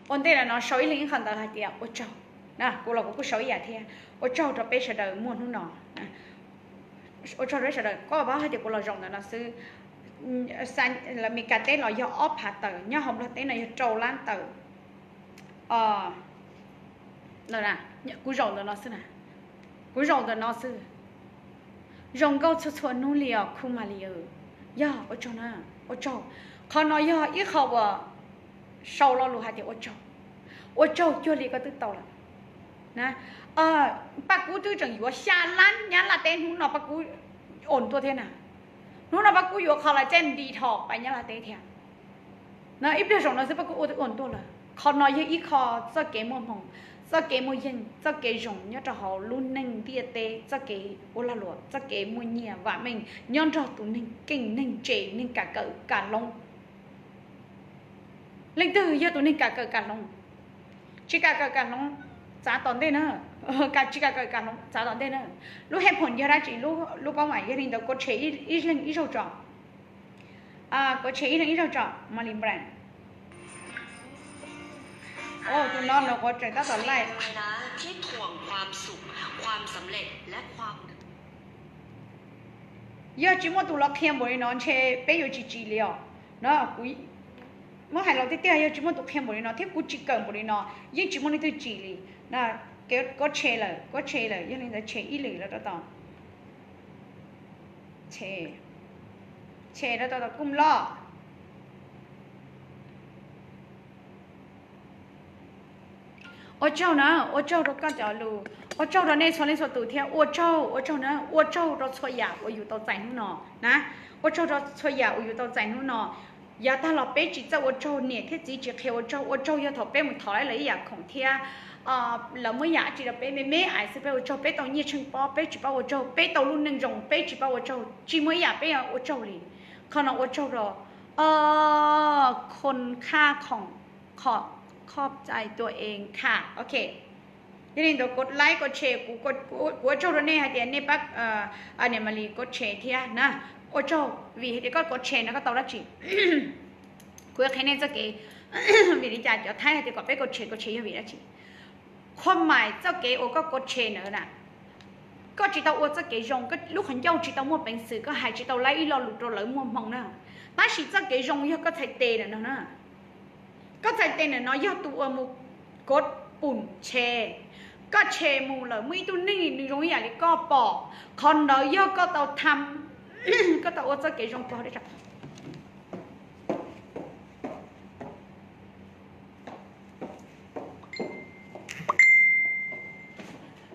Ua ntej no sau ib leeg ib qho ntawv hais tias ua tsaug. Kuv los kuv kuj sau ib yam thiab, ua tsaug rau peb sawv daws muaj hnub no. Ua tsaug rau peb sawv daws, koj paub hais tias kuv los zaum ntawm no xwb. Lawv Mes Kas teb los yog ob phav tawm, nyob hauv Nplog teb no yog rau lab tawm. Kuv zaum ntawm no xwb na, kuv zaum ntawm no xwb. Zoo nkauj txhua txhua hnub li os khu Malis. Yog, ua tsaug na, ua tsaug. Qhov no yog ib qho uas sau lo lus hais tias ua tsaug. Ua tsaug cuag li koj twb tau lawm. Paj Kub twb tseem yuav xya lab Nyab Laj teb hnub no Paj Kub ua tuaj thiab na. Hnub no Paj Kub yuav kho las caj nti dhos pais Nyab Laj teb thiab. No ib pliag zaum no xwb Paj Kub ua twb ua tuaj lawm. Qhov no yog ib qho txoj kev muaj hmoo, txoj kev muaj yeej, txoj kev zoo nyob rau hauv lub neej ntiaj teb, txoj kev ua lag luam, txoj kev muaj nyiaj vam meej nyob nrog tus neeg keej neeg tse, neeg kam kawm kam hloov. Leej twg yog tus neeg kam kawm kam hloov? Tsis kam kawm kam hloov, txav tom ntej na. Tsis kam kawm kam hloov txav tom ntej na. Lub headphone yog dab tsi? Lub paub mas yog li ntawd kov tshem ib leeg ib zaug tso. Kov tshem ib leeg ib zaug tso, Malis Brand. Tus no los kuv tseem tab tom laij. Yog tsis muaj tus los qhia npaum li no ntshe peb yuav tsis tsim li os. No kuv muab hais los tiag tiag, yog tsis muaj tus qhia npaum li no thiab kuv tsis kawm npaum li no, yeej tsis muaj leej twg tsim li. Kov tshem lawm, kov tshem lawm, yog li ntawd tshem ib lwm los rau tau. Tshem rau tau kuj loj. Ua tsaug na, ua tsaug rau koj cov lus, ua tsaug rau nej txhua leej txhua tus thiab ua tsaug, ua tsaug na, ua tsaug rau txhua yam uas yus tau txais hnub no na. Ua tsaug rau txhua yam uas yus tau txais hnub no. Yav tag los peb tsis txawj ua tsaug, niam thiab txiv tsis qhia ua tsaug. Ua tsaug yog thaum peb mus thov lawv ib yam khoom thiab lawv muab ib yam dab tsi rau peb me me ais xwb peb ua tsaug. Peb tau nyiaj tsheej pob peb tsis paub ua tsaug, peb tau lub neej zoo peb tsis paub ua tsaug, tsis muaj ib yam peb ua tsaug li. Qhov no ua tsaug rau khon kha khoom, khov cai tua ees kha, ok. Yog li ntawd kov like kov share, kuv ua tsaug rau nej hais tias nej pab niam Malis kov share thiab na. Ua tsaug vim hais tias koj kov share no koj tau dab tsi. Kuv yuav qhia nej txoj kev, vim li cas cov Thaib hais tias kom peb kov share, kov share yog vim dab tsi. Qhua mais txoj kev uas koj kov share ntawd na, koj tsis tau ua txoj kev zoo, koj lub qhov ncauj tsis tau muaj peev xwm, koj hais tsis tau laib ib lo lus rau lawv muaj hmoo na. Tab sis txoj kev zoo yog koj txhais tes ntawm no na. Koj txhais tes ntawm no yog tus uas mus kov pum share. Koj share mus lawm muaj ib tug neeg nws zoo ib yam li koj pom, qhov ntawd yog koj tau tham, koj tau ua txoj kev zoo pog.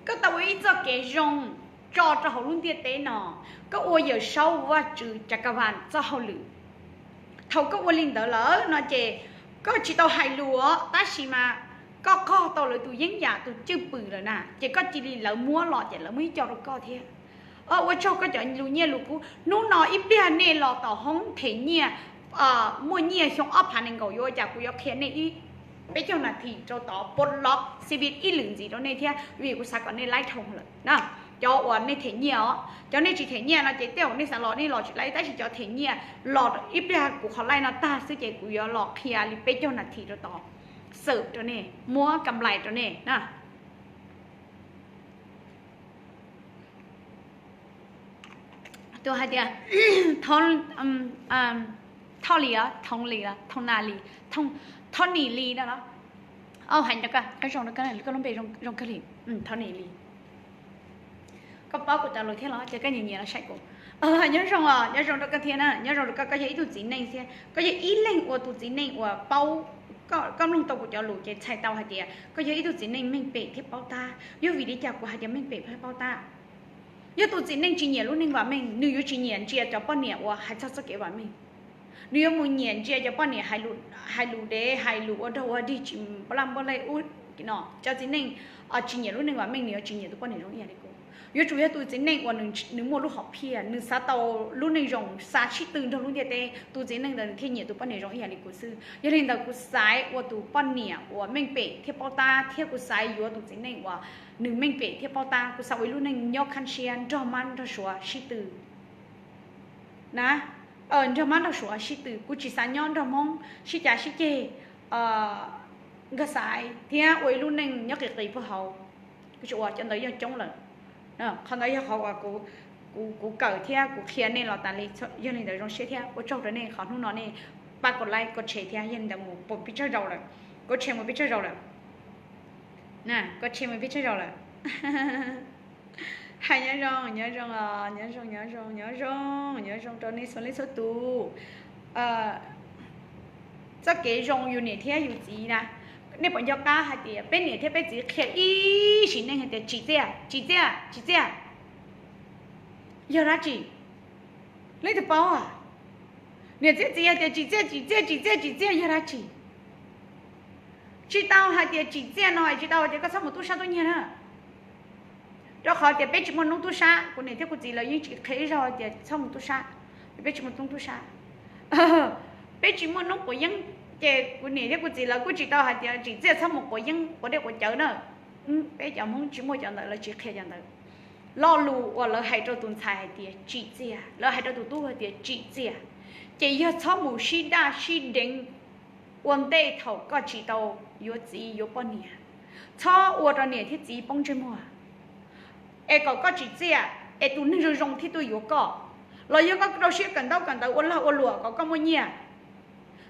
Koj tau ua ib txoj kev zoo tso rau hauv lub ntiaj teb no, koj ua Yawm Saub Vajtswv Cakavas txoj hauj lwm. Thaum koj ua li ntawd lawm no ces koj tsis tau hais lus os, tab sis mas koj qog tau lawv tus yeeb yam tus cwj pwm lawm na, ces koj cia li lawv muab los ces lawv muab ib co rau koj thiab. Ua tsaug koj cov lus nyiaj lus kub. Hnub no ib pliag nej los tom hoob them nyiaj, muaj nyiaj xyoo ob phav nees nkaum, yuav ua cas kuv yuav qhia nej ib peb caug nas this rau tod, pos lov xi vi ib lwm ntxiv rau nej thiab, vim kuv xav kom nej laib dhau lawm na. Cov uas nej them nyiaj os, cov nej tsis them nyiaj no ces tej zaum nej xav los nej los tsis laib, tab sis cov them nyiaj los ib pliag kuv qhov live no tag xwb ces kuv yuav los qhia li peb caug nas this rau tod, xwm rau nej, muab kam nplais rau nej na. Tus hais tias Thoj Lis, Thoo Lis, Thoo Nas Lis, Thoj Nis Lis no los. Hais rau koj, koj zoo rau koj, koj lub npe zoo kawg li, Thoj Nis Lis. Koj paub kuv cov lus thiab los ces koj nyiam nyiam los saib kuv. Nyob zoo os, nyob zoo rau koj thiab na, nyob zoo rau koj, koj yog ib tug txiv neej thiab koj yog ib leeg uas tus txiv neej uas paub, koj mloog tau kuv cov lus ces txhais tau hais tias koj yog ib tug txiv neej meej pem thiab paub tab. Yog vim li cas kuv hais tias meej pem thiab paub tab? Yog tus txiv neej tsis nyiam lub neej vam meej, nws yuav tsis nyiam ntsia cov poj niam uas hais txog txoj kev vam meej. Nws yuav mus nyiam ntsia cov poj niam hais lus dev, hais lus ua dog ua dig tsis npaj laj npaj lej ub no. Cov txiv neej tsis nyiam lub neej vam meej, nws yuav tsis nyiam tus poj niam zoo ib yam li kuv. Yuav tsum yog tus txiv neej uas nws muaj lub hom phiaj, nws xav tau lub neej zoo, xav sib tw nrog lub ntiaj teb, tus txiv neej ntawd nws thiaj nyiam tus poj niam zoo ib yam li kuv xwb. Yog li ntawd kuv xaiv ua tus poj niam uas meej pem thiab paub tab, thiab kuv xaiv yuav tus txiv neej uas nws meej pem thiab paub tab. Kuv xav ua ib lub neej nyob khab siab nrog mab nrog suav sib tw na, nrog mab nrog suav sib tw. Kuv tsis xav nyob nrog Hmoob sib cav sib ceg. nkag xaiv thiab ua ib lub neej nyob qis qis puag hauv. Kuv tsis ua, cov ntawd yog coob lawm. Qhov ntawd yog qhov uas kuv kawm thiab kuv qhia nej los tas li. Yog li ntawd zoo siab thiab ua tsaug rau nej qhov hnub no nej pab kov like kov share thiab. Yog li ntawd mus pem peb tsawg zaus lawm, kov share mus peb tsawg zaus lawm, kov share mus peb tsawg zaus lawm. Hais nyob zoo, nyob zoo, nyob zoo, nyob zoo, nyob zoo, nyob zoo rau nej txhua leej txhua tus. Txoj kev zoo yus niam thiab yus txiv na, nej puas nco qab hais tias peb niam thiab peb txiv qhia ib sim neej hais tias tsim txiaj, tsim txiaj, tsim txiaj. Yog dab tsi? Leej twg paub? Niam thiab txiv hais tias tsim txiaj, tsim txiaj, tsim txiaj, tsim txiaj yog dab tsi? Tsis tau hais tias tsim txiaj no tsis tau hais tias koj txhob mus tub sab tub nyiag na. Rau qhov tias peb tsis muaj hnub tub sab, kuv niam thiab kuv txiv lawv yeej tsis qhia ib zaug tias txhob mus tub sab, peb tsis muaj hnub tub sab. Peb tsis muaj hnub quav yeeb, ces kuv niam thiab kuv txiv lawv kuj tsis tau hais tias tsim txiaj txhob mus quav yeeb quav dej quav cawv na. Peb cov Hmoob tsis muaj cov ntawd, lawv tsis qhia cov ntawd. Lo lus uas lawv hais rau tus ntxhais hais tias tsim txiaj, lawv hais rau tus tub hais tias tsim txiaj, ces yog txhob mus sib daj sib deev ua ntej thaum koj tsis tau yuav txiv yuav poj niam. Txhob ua rau niam thiab txiv poob ntsej muag, es kom koj tsim txiaj, es tus neeg zoo zoo thiaj tuaj yuav koj. Los yog koj rau siab kawm ntaub kawm ntawv ua lag ua luam kom koj muaj nyiaj.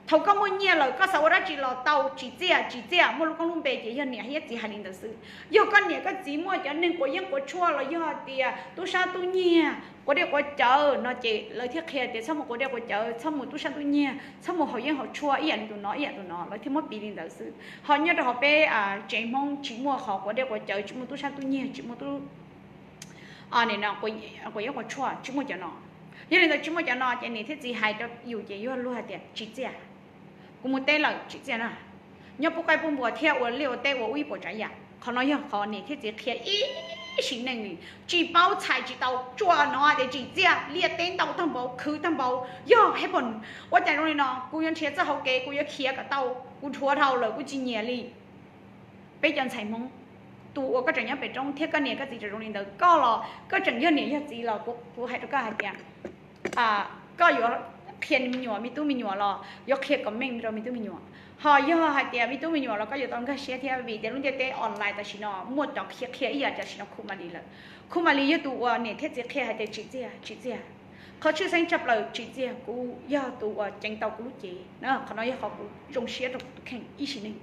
Thaum koj muaj nyiaj lawm koj xav ua dab tsi los tau, tsim txiaj, tsim txiaj, muaj lub koob lub npe ces yog niam thiab txiv hais li ntawd xwb. Yog koj niam koj txiv muaj cov neeg quav yeeb quav tshuaj los yog tias tub sab tub nyiag quav dej quav cawv no ces lawv thiaj qhia tias txhob mus quav dej quav cawv, txhob mus tub sab tub nyiag, txhob mus haus yeeb haus tshuaj ib yam li tus no ib yam tus no, lawv thiaj muab piv li ntawd xwb. Ho nyob rau hauv peb tsev Hmoob tsis muaj qhov quav dej quav cawv, tsis muaj tub sab tub nyiag, tsis muaj tub quav yeeb quav tshuaj, tsis muaj cov no. Yog li ntawd tsis muaj cov no ces niam thiab txiv hais rau yus ces yus luag hais tias tsim txiaj. Kuv mus teb lawm tsim txiaj na. Nyob pub qaib pub npua thiab ua liaj ua teb ua ub ib puas tsav yam. Qhov no yog qhov niam thiab txiv qhia ib sim neej li. Tsis paub txhais tsis tau tsuas no tias tsim txiaj, liaj teb ntau tag npaum, khwv tag npaum, yog hais pom ua cas zoo li no, kuv yuav nrhiav txoj hauv kev, kuv yuav khiav kom tau, kuv dhuav dhau lawm kuv tsis nyiam li. Peb cov ntxhais Hmoob, tus uas koj tseem nyob pem roob thiab koj niam koj txiv tseem zoo li ntawd, koj los koj tseem yog niam yog txiv los kuv hais rau koj hais tias koj yuav qhia me nyuam me tub me nyuam los yuav qhia comment rau me tub me nyuam. Ho yog hais tias me tub me nyuam los koj yuav tau nkag siab thiab vim tias lub ntiaj teb online tam sim no muaj cov qhia qhia ib yam tam sim no khu ma li lawm. Khu ma li yog tus uas niam thiab txiv qhia hais tias tsim txiaj tsim txiaj. Qhov tshwj xeeb tshaj plaws tsim txiaj kuv yog tus uas ceev tau kuv lub cev. Qhov no yog qhov kuv zoo siab rau kuv tus kheej ib sim neej.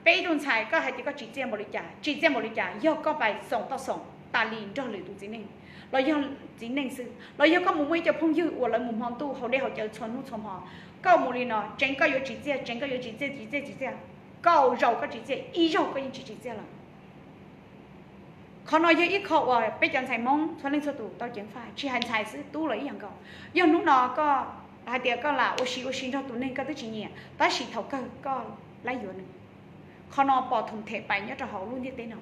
Peb ib tug ntxhais koj hais tias koj tsim txiaj npaum li cas, tsim txiaj npaum li cas, yog koj pais xoom toj xoom tas li nrog lwm tus txiv neej, los yog txiv neej xwb, los yog koj mus muaj ib co phooj ywg uas lawv mus hmo ntuj haus dej haus cawv txhua hnub txhua hmo, koj mus li no tseem koj yuav tsim txiaj, tseem koj yuav tsim txiaj, tsim txiaj, tsim txiaj, kaum zaus koj tsim txiaj ib zaug koj yeej tsis tsim txiaj lawm. Qhov no yog ib qho uas peb cov ntxhais Hmoob txhua leej txhua tus tau ceev faj, tsis hais ntxhais xwb, tub los ib yam nkaus. Yog hnub no koj hais tias koj lam ua si ua si nrog tus neeg koj twb tsis nyiam, tab sis thaum kawg koj laib yuav nws. Qhov no pom thoom them pais nyob rau hauv lub ntiaj teb no.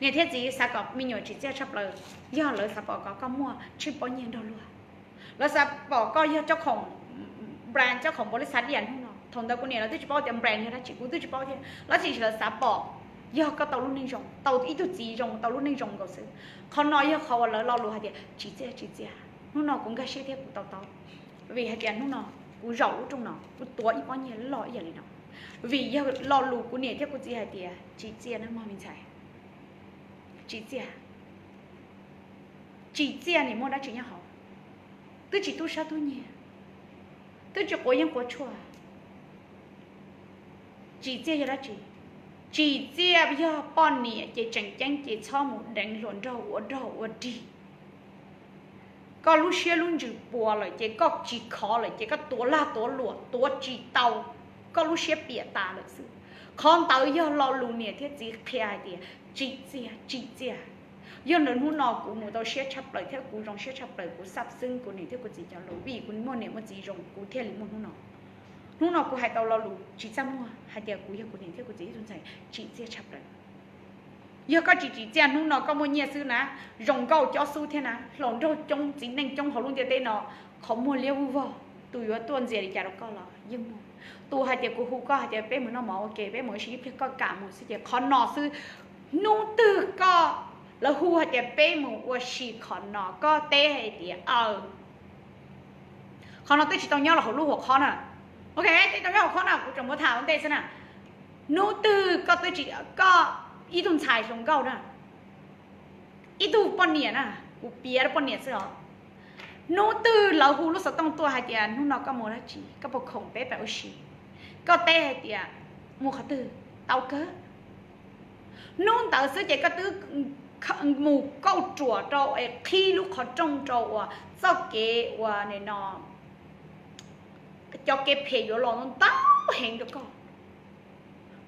Niam thiab txiv xav kom me nyuam tsim txiaj tshaj plaws, yog lawv xav pom kom koj muaj tsheej pob nyiaj nrog luag. Lawv xav pom koj yog cob khoom brand, cob khoom npaum li xav diam hnub no. Thaum ntawd kuv niam lawv twb tsis paub tias brand yog dab tsi, kuv twb tsis paub thiab, lawv tsis, lawv xav pom yog koj tau lub neej zoo, tau ib tug txiv zoo, tau lub neej zoo nkaus xwb. Qhov no yog qhov uas lawv lo lus hais tias tsim txiaj, tsim txiaj. Hnub no kuv nkag siab thiab kuv to taub, vim hais tias hnub no kuv zaum lub rooj no kuv tuav ib pob nyiaj loj ib yam li no, vim yog lo lus kuv niam thiab kuv txiv hais tias tsim txiaj nawb mog me ntxhais, tsim txiaj. Tsim txiaj nim muaj dab tsi nyob hauv? Twb tsis tub sab tub nyiag, twb tsis quav yeeb quav tshuaj. Tsim txiaj yog dab tsi? Tsim txiaj yog poj niam ces tseem ceeb ces txhob mus deev hluas nraug ua dog ua dig. Koj lub siab lub ntsws puas lawm ces koj tsis khov lawm ces koj tuav lag tuav luam tuav tsis tau, koj lub siab piam tas lawm xwb. Qhov ntawd yog lo lus niam thiab txiv qhia hais tias tsim txiaj, tsim txiaj. Yog ntawd hnub no kuv mus tau siab tshaj plaws thiab kuv zoo siab tshaj plaws, kuv xab xwb kuv niam thiab kuv txiv cov lus, vim kuv muaj niam muaj txiv zoo kuv thiaj li muaj hnub no. Hnub no kuv hais tau lo lus tsis txaj muag hais tias kuv yog kuv niam thiab kuv txiv ib tug ntxhais tsim txiaj tshaj plaws. Yog koj tsis tsim txiaj hnub no koj muaj nyiaj xwb na, zoo nkauj cob xub thiab na, hluas nraug coob txiv neej coob hauv lub ntiaj teb no, qhov muag liab vog vog, tus yuav tuaj ntxias li cas rau koj los yeej muaj. Tus hais tias kuv hu koj hais tias peb mus noj mov ua ke, peb mus ua si ib pliag koj kam mus xwb ces qhov no xwb. Hnub twg koj, lawv hu hais tias peb mus ua si qhov no koj teb hais tias aw. Qhov no twb tsis tau nyob los hauv lub huam qhov na. Ok, tej rau yog hauv qhov no kuv tseem muab tham ua ntej xwb na. Hnub twg koj twb tsis, koj ib tug ntxhais hluas nkauj na, ib tug poj niam na, kuv piav rau poj niam xwb os. Hnub twg lawv hu lub xov tooj tuaj hais tias hnub no koj mus dab tsi, koj puas khoom peb pais ua si, koj teb hais tias mus qhov twg, tau kawg. Hnub ntawd xwb ces koj twb mus kauj ruam rau es qhib lub qhov rooj rau uas txoj kev uas no, cov kev phem yuav los ntau heev rau koj.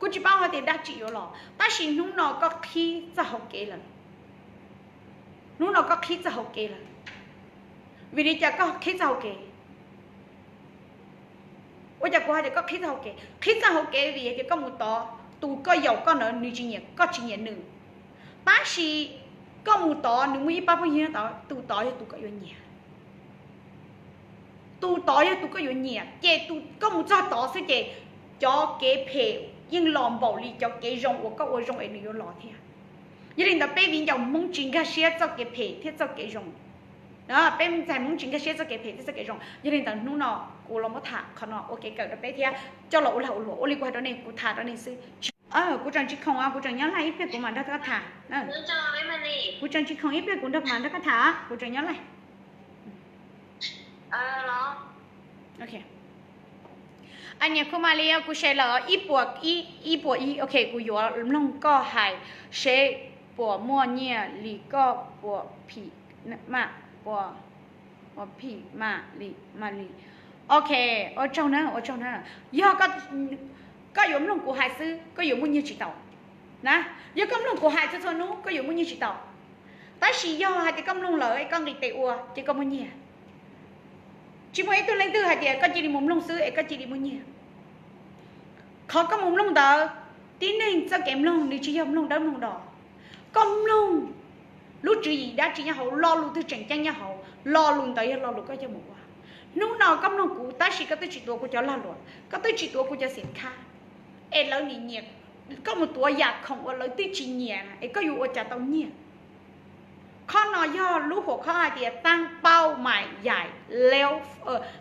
Kuv tsis paub hais tias dab tsi yuav los, tab sis hnub no koj qhib txoj hau kev lawm. Hnub no koj qhib txoj hau kev lawm. Vim li cas koj qhib txoj hau kev? Ua cas kuv hais tias koj qhib txoj hau kev? Qhib txoj hau kev vim hais tias koj mus tod, tus koj yaum koj ntawd nws tsis nyiam koj, tsis nyiam nws. Tab sis koj mus tod nws muaj ib pab phooj ywg tod, tus tod yog tus koj yuav nyiam. Tus tod yog tus koj yuav nyiam, ces tus koj mus txog tod xwb ces cov kev phem yeej los npaum li cov kev zoo uas koj ua zoo es nws yuav los thiab. Yog li ntawd peb viv ncaus Hmoob tsis nkag siab txoj kev phem thiab txoj kev zoo. Peb ntxhais Hmoob tsis nkag siab txoj kev phem thiab txoj kev zoo. Yog li ntawd hnub no kuv los muab tham qhov no ua kev kawm rau peb thiab coj los ua lag ua luam. Ua li kuv hais rau nej, kuv tham rau nej xwb. Kuv tseem tsis khoom, kuv tseem nyob live ib pliag kuv mam nrog koj tham. Kuv tseem tsis khoom, ib pliag kuv nrog, mam nrog koj tham, kuv tseem nyob live. Niam Khu Malis, kuv share lawm ib puas, ib puas ib, ok, kuv yuav mloog koj hais seb puas muaj nyiaj li koj puas phim mam, puas phim mam li, mam li. Ok, ua tsaug na, ua tsaug na. Yog koj yuav mloog kuv hais xwb, koj yuav muaj nyiaj tsis tau na. Yog koj mloog kuv hais txhua txhua hnub, koj yuav muaj nyiaj tsis tau. Tab sis yog hais tias koj mloog lawm es koj nqis tes ua ces koj muaj nyiaj. Tsis muaj ib tug leej twg hais tias koj cia li mus mloog xwb es koj cia li muaj nyiaj. Qhov koj mus mloog ntawd, tib neeg txoj kev mloog nws tsis yog mloog dawb mloog do. Koj mloog lub tswv yim dab tsi nyob hauv, lo lus twg tseem ceeb nyob hauv, lo lus ntawd yog lo lus koj coj mus ua. Hnub no koj mloog kuv tab sis koj twb tsis tuav kuv cov lag luam, koj twb tsis tuav kuv cov xim khab, es lawv nim nyiam koj mus tuav yam khoom uas lawv twb tsis nyiam es koj yuav ua cas tau nyiaj. Qhov no yog lub huam qhov hais tias ตั้งเป้าหมายใหญ่แล้ว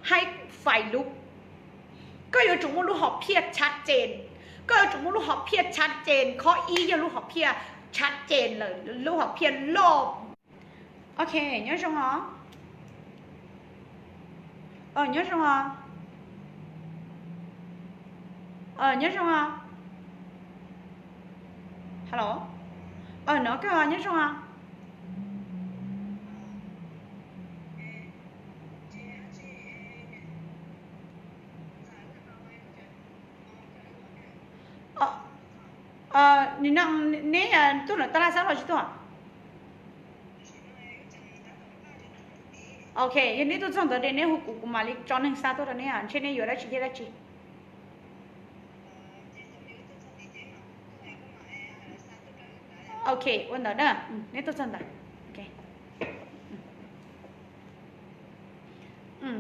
ให้ไฟลุก. Koj yuav tsum muaj lub hom phiaj tshav tsees, koj yuav tsum muaj lub hom phiaj tshav tsees. Qhov ib yog lub hom phiaj tshav tsees lawm, lub hom phiaj loj. Ok, nyob zoo os. Nyob zoo os. Nyob zoo os. Hello. No koj nyob zoo os. Nim no neb tuaj lawm tab laj xab los tsis tuaj? Ok, yog neb tuaj txog ntawd ces neb hu kuv, kuv mam li tso neeg xa tuaj rau neb, ntshe neb yuav dab tsi thiab dab tsi. Ok, ua ntawd na, neb tuaj txog ntawd.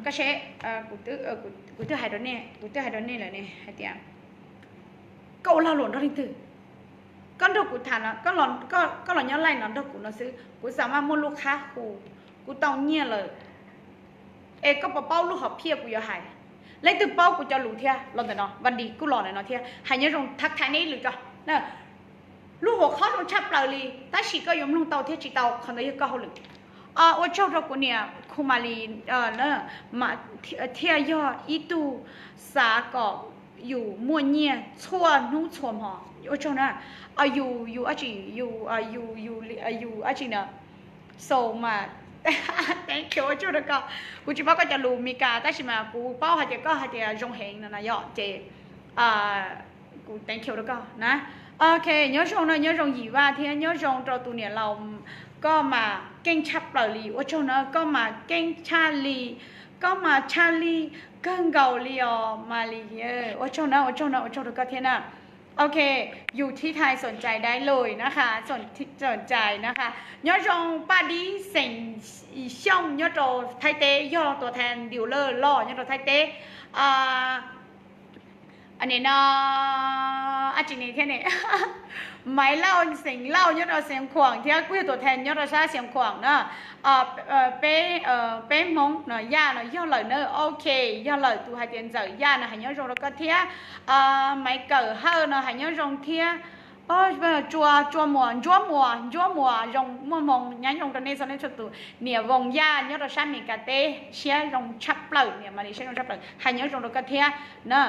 Koj seb, kuv twb hais rau nej, kuv twb hais rau nej lawm ne hais tias koj ua lag luam nrog leej twg? Koj nrog kuv tham no, koj los nyob live no nrog kuv no xwb, kuv xav mas muaj lub qhab hu, kuv tau nyiaj lawm. Es koj puas paub lub hom phiaj kuv yuav hais? Leej twg paub kuv cov lus thiab los ntawm no, Vaj Dis kuj los ntawm no thiab, hais nyob zoo thab thaiv neb ib lwm tso. Lub huam qhov zoo tshaj plaws li, tab sis koj yuav mloog tau thiab tsis tau qhov ntawd yog koj hauj lwm. Ua tsaug rau kuv niam Khu Malis thiaj yog ib tug xav kom yus muaj nyiaj txhua hnub txhua hmo. Ua tsaug na. Yus, yus dab tsi, yus, yus, yus dab tsi na. So mas, thank you, ua tsaug rau koj. Kuv tsis paub koj cov lus Mis Kas tab sis mas kuv paub hais tias koj hais tias zoo heev no na yom, ces kuv thank you rau koj na. Ok, nyob zoo no, nyob zoo Yim Vaj thiab nyob zoo rau tus niam laus, koj mas keej tshaj plaws li, ua tsaug na, koj mas keej tshaj li, koj mas tshaj li kawg nkaus li os Malis, ua tsaug na, ua tsaug na, ua tsaug rau koj thiab na. Ok, อยู่ที่ไทย สนใจได้เลยนะคะ สนใจนะคะ nyob zoo Paj Dib xeem Xyooj nyob rau Thaib teb, yog ตัวแทน dealer loj nyob rau Thaib teb. Nim no ab tsi ne thiab ne, Maiv Lauj, Xeem Lauj nyob rau Xeev Khuam thiab kuj yog tuam thees nyob rau sab Xeev Khuam na. Peb, peb Hmoob no Yaj no yog lawm na, ok, yog lawm. Tus hais tias Ntxawm Yaj no hais nyob zoo rau koj thiab. Maiv Kawm Hawj no hais nyob zoo thiab. Tsua, Tsua Muas, Ntsuab Muas, Ntsuab Muas zoo, muaj hmoo nyob zoo rau nej txhua leej txhua tus. Niam Voos Yaj nyob rau sab Mes Kas teb, siab zoo tshaj plaws, niam Malis siab zoo tshaj plaws, hais nyob zoo rau koj thiab na.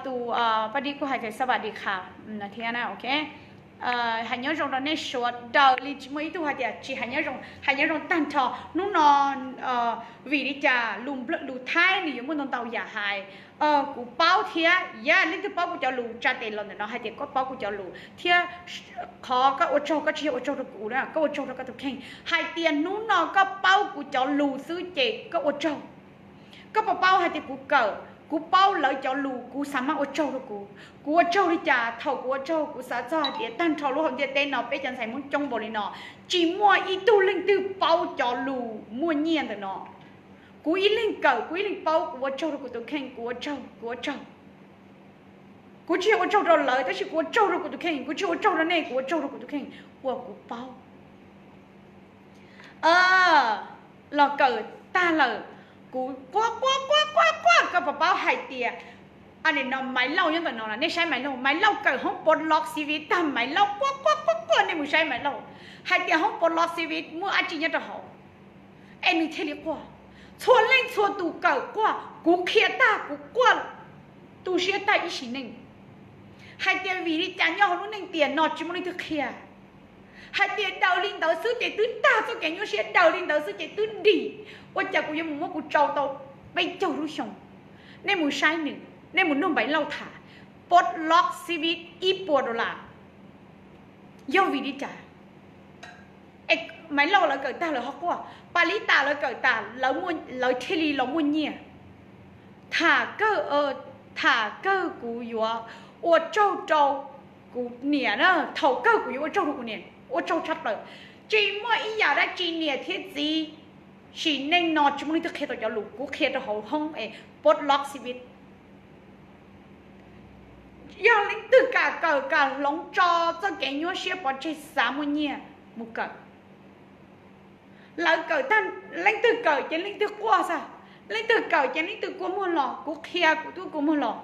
Tus Paj Dib kuj hais tias สวัสดีค่ะ no thiab na, ok. Hais nyob zoo rau nej sawv daws li, tsis muaj ib tug hais tias tsis hais nyob zoo, hais nyob zoo tag nrho. Hnub no vim li cas lus Thaib nws yuav muaj ntau ntau yam hais. Kuv paub thiab, yog leej twg paub kuv cov lus tsa tes los ntawm no hais tias koj paub kuv cov lus thiab. Qhov koj ua tsaug, koj tsis yog ua tsaug rau kuv na, koj ua tsaug rau koj tus kheej. Hais tias hnub no koj paub kuv cov lus xwb ces koj ua tsaug. Koj puas paub hais tias kuv kawm, kuv paub lawv cov lus, kuv xav mas ua tsaug rau kuv. Kuv ua tsaug li cas? Thaum kuv ua tsaug kuv xav txog hais tias tag nrho lub hauv ntiaj teb no peb cov ntxhais Hmoob coob npaum li no, tsis muaj ib tug leej twg paub cov lus muaj nyiaj ntawm no. Kuv ib leeg kawm, kuv ib leeg paub, kuv ua tsaug rau kuv tus kheej, kuv ua tsaug, kuv ua tsaug. Kuv tsis yog ua tsaug rau lawv, tab sis kuv ua tsaug rau kuv tus kheej, kuv tsis ua tsaug rau nej, kuv ua tsaug rau kuv tus kheej, uas kuv paub. Los kawm tag lawm, kuv quaj quaj quaj quaj quaj, koj puas paub hais tias, nim no Maiv Lauj nyob ntawm no, nej saib Maiv Lauj, Maiv Lauj kawm hoob pov los CV tag, Maiv Lauj quaj quaj quaj quaj, nej mus saib Maiv Lauj, hais tias hoob pov los CV muaj dab tsi nyob rau hauv, es nws thiaj li quaj. Txhua leej txhua tus kawm quaj, kuv qhia tag kuv quaj tu siab tag ib sim neej. Hais tias vim li cas nyob hauv lub neej tiam no tsis muaj leej twg qhia. Hais tias daws li ntawd xwb ces twb tag txoj kev nyuaj siab, daws li ntawd xwb ces twb dim. Ua cas kuv yuav mus muab kuv tsau tau peb caug lub xyoo? Nej mus saib nws, nej mus nug Maiv Lauj tham, pov los CV ib puas dollar. Yog vim li cas? Maiv Lauj lawv kawm tag lawv ho quaj, Pas Lis Tas lawv kawm tas lawv thiaj li los muaj nyiaj. Tham kawg, tham kawg kuv yuav ua tsaug rau kuv niam na, thaum kawg kuv yuav ua tsaug rau kuv niam, ua tsaug tshaj plaws. Tsis muaj ib yam dab tsi niam thiab txiv, sim neej no tsis muaj leej twg qhia tau cov lus kuv qhia rau hauv hoob es pov los CV. Yog leej twg kam kawm kam hloov tso txoj kev nyuaj siab pov tseg xav muaj nyiaj mus kawm. Lawv kawm tag, leej twg kawm ces leej twg quaj xwb, leej twg kawm ces leej twg kua muag los, kuv qhia kuv twb kua muag los.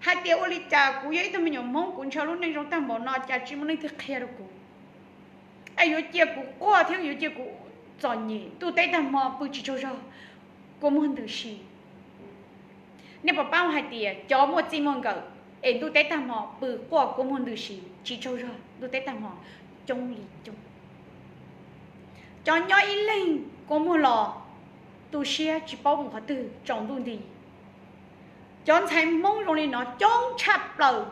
Hais tias ua li cas kuv yog ib tug me nyuam Hmoob kuv ntshaw lub neej zoo tag npaum no cas tsis muaj leej twg qhia rau kuv. Es yuav cia kuv quaj thiab yuav cia kuv txom nyem ntuj teb tag hmo pw tsis tsaug zog, kua muag ntws si. Nej puas paub hais tias cov muaj txij muaj nkawm es ntuj teb tag hmo pw quaj kua muag ntws si tsis tsaug zog ntuj teb tag hmo coob li coob. Cov nyob ib leeg kua muag los tu siab tsis paub mus qhov twg tsaus ntuj nti. Cov ntxhais Hmoob zoo li no coob tshaj plaws.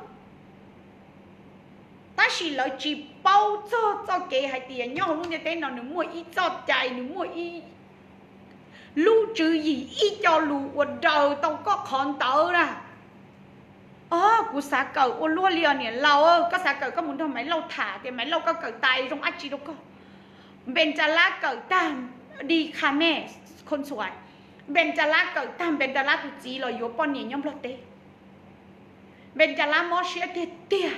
Tab sis lawv tsis paub txog txoj kev hais tias nyob hauv lub ntiaj teb no nws muaj ib txoj cai, nws muaj ib lub tswv yim, ib co lus uas daws tau koj qhov ntawd na. Kuv xav kawm ua luaj li os niam laus, koj xav kawm koj mus nrog Maiv Lauj tham tias Maiv Lauj koj kawm tas zoo dab tsi rau koj. Npes Nras Lab kawm tag, di qha me, Npes Nras Lab kawm tag Npes Nras Lab tus txiv los yuav poj niam nyob Nplog teb. Npes Nras Lab mob siab tiag tiag,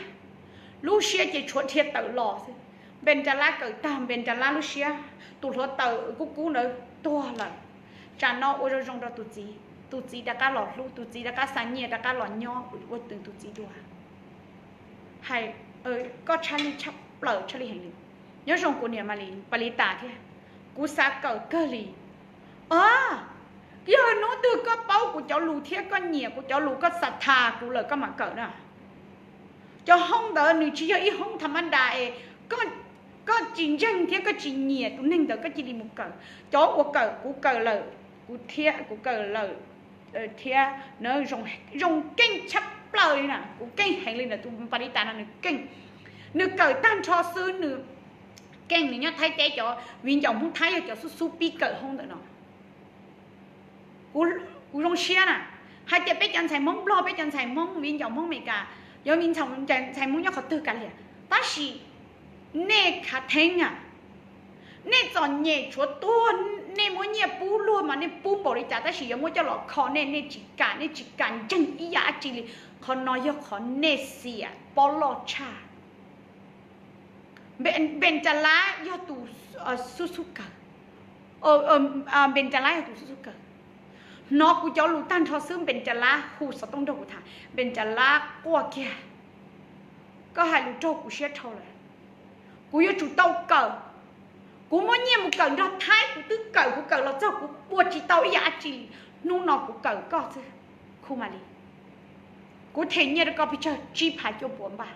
lub siab ces tshuav dhia tawm los xwb. Npes Nras Lab kawm tag Npes Nras Lab lub siab, tus hluav taws kub kub ntawd tuag lawm. Tsam no ua zoo zoo rau tus txiv, tus txiv rov qab los hlub, tus txiv rov qab xa nyiaj rov qab los nyob ua twv tus txiv dua. Hais, koj tshaj lij tshaj plaws tshaj lij heev li. Nyob zoo kuv niam Malis, Pas Lis Tas thiab, kuv xav kawm kawg li. Yog hnub twg koj paub kuv cov lus thiab koj nyiam kuv cov lus koj xav tham kuv lawm koj mam kawm na. Cov hoob ntawd nws tsis yog ib hoob tham ma das es koj tsis ntseeg thiab koj tsis nyiam tus neeg ntawd koj cia li mus kawm. Cov uas kawm kuv kawm lawm, kuv thiab kuv kawm lawm thiab na, zoo keej tshaj plaws li na, kuv keej heev li ntawm tus Pas Lis Tas no nws keej. Nws kawm tag nrho xwb nws keej, nws nyob Thaib teb cov viv ncaus Hmoob Thaib yog cov xub xub pib kawm hoob ntawm no. Kuv zoo siab na, hais tias peb cov ntxhais Hmoob Nplog, peb cov ntxhais Hmoob viv ncaus Hmoob Amelikas, yuav viv ncaus ntxhais Hmoob nyob qhov twg kav liam, tab sis nej khav theeb a, nej txom nyem tshuav tuag, nej muab nyiaj pub luag mas nej pub npaum li cas tab sis yuav muab coj los kho nej, nej tsis kam, nej tsis kam ntseeg ib yam dab tsi li. Qhov no yog qhov nej xiam pob loj tshaj. Npes Cas Lab yog tus xub xub kawm. Npes Cas Lab yog tus xub xub kawm. Hnov kuv cov lus tag nrho xwb Npes Cas Lab hu xov tooj nrog kuv tham. Npes Cas Lab quaj kiag, koj hais lus raug kuv siab dhau lawm. Kuv yuav tsum tau kawm. Kuv muab nyiaj mus kawm nrog Thaib, kuv twb kawm, kuv kawm los txog kuv ua tsis tau ib yam dab tsi li. Hnub no kuv kawm koj xwb, Khu Mas Lis. Kuv them nyiaj rau koj pes tsawg? Tsib phav cuaj puas npaj.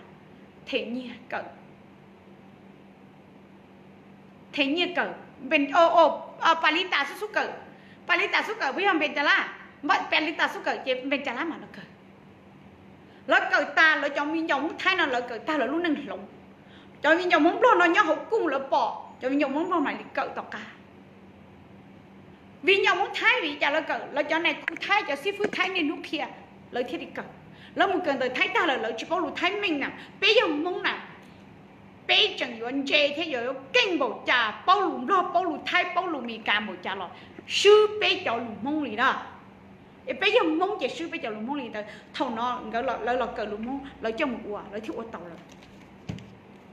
Them nyiaj kawm. Them nyiaj kawm. Pas Lis Tas xub xub kawm. Pas Lis Tas xub kawm puas yog Npes Cas Lab? Pas Lis Tas xub kawm ces Npes Cas Lab mam los kawm. Lawv kawm tas, lawv cov viv ncaus Hmoob Thaib no lawv kawm tag lawv lub neej hloov. Cov viv ncaus Hmoob Nplog no nyob hauv kuj lawv pom, cov viv ncaus Hmoob Nplog mam li kawm tom qab. Viv ncaus Hmoob Thaib vim cas lawv kawm? Lawv cov nais khu Thaib, cov xib fwb Thaib niaj hnub qhia, lawv thiaj li kawm. Lawv mus kawm ntawm Thaib tag lawm lawv tsis paub lus Thaib meej na. Peb yog Hmoob na, peb tseem yuav ntse thiab yuav keej npaum cas, paub lus Nplog, paub lus Thaib, paub lus Meskas npaum cas los swb peb cov lus Hmoob li na. Es peb yog Hmoob ces swb peb cov lus Hmoob li ntawd. Thaum no nkawd, lawv los kawm lus Hmoob, lawv coj mus ua, lawv thiaj ua tau lawm.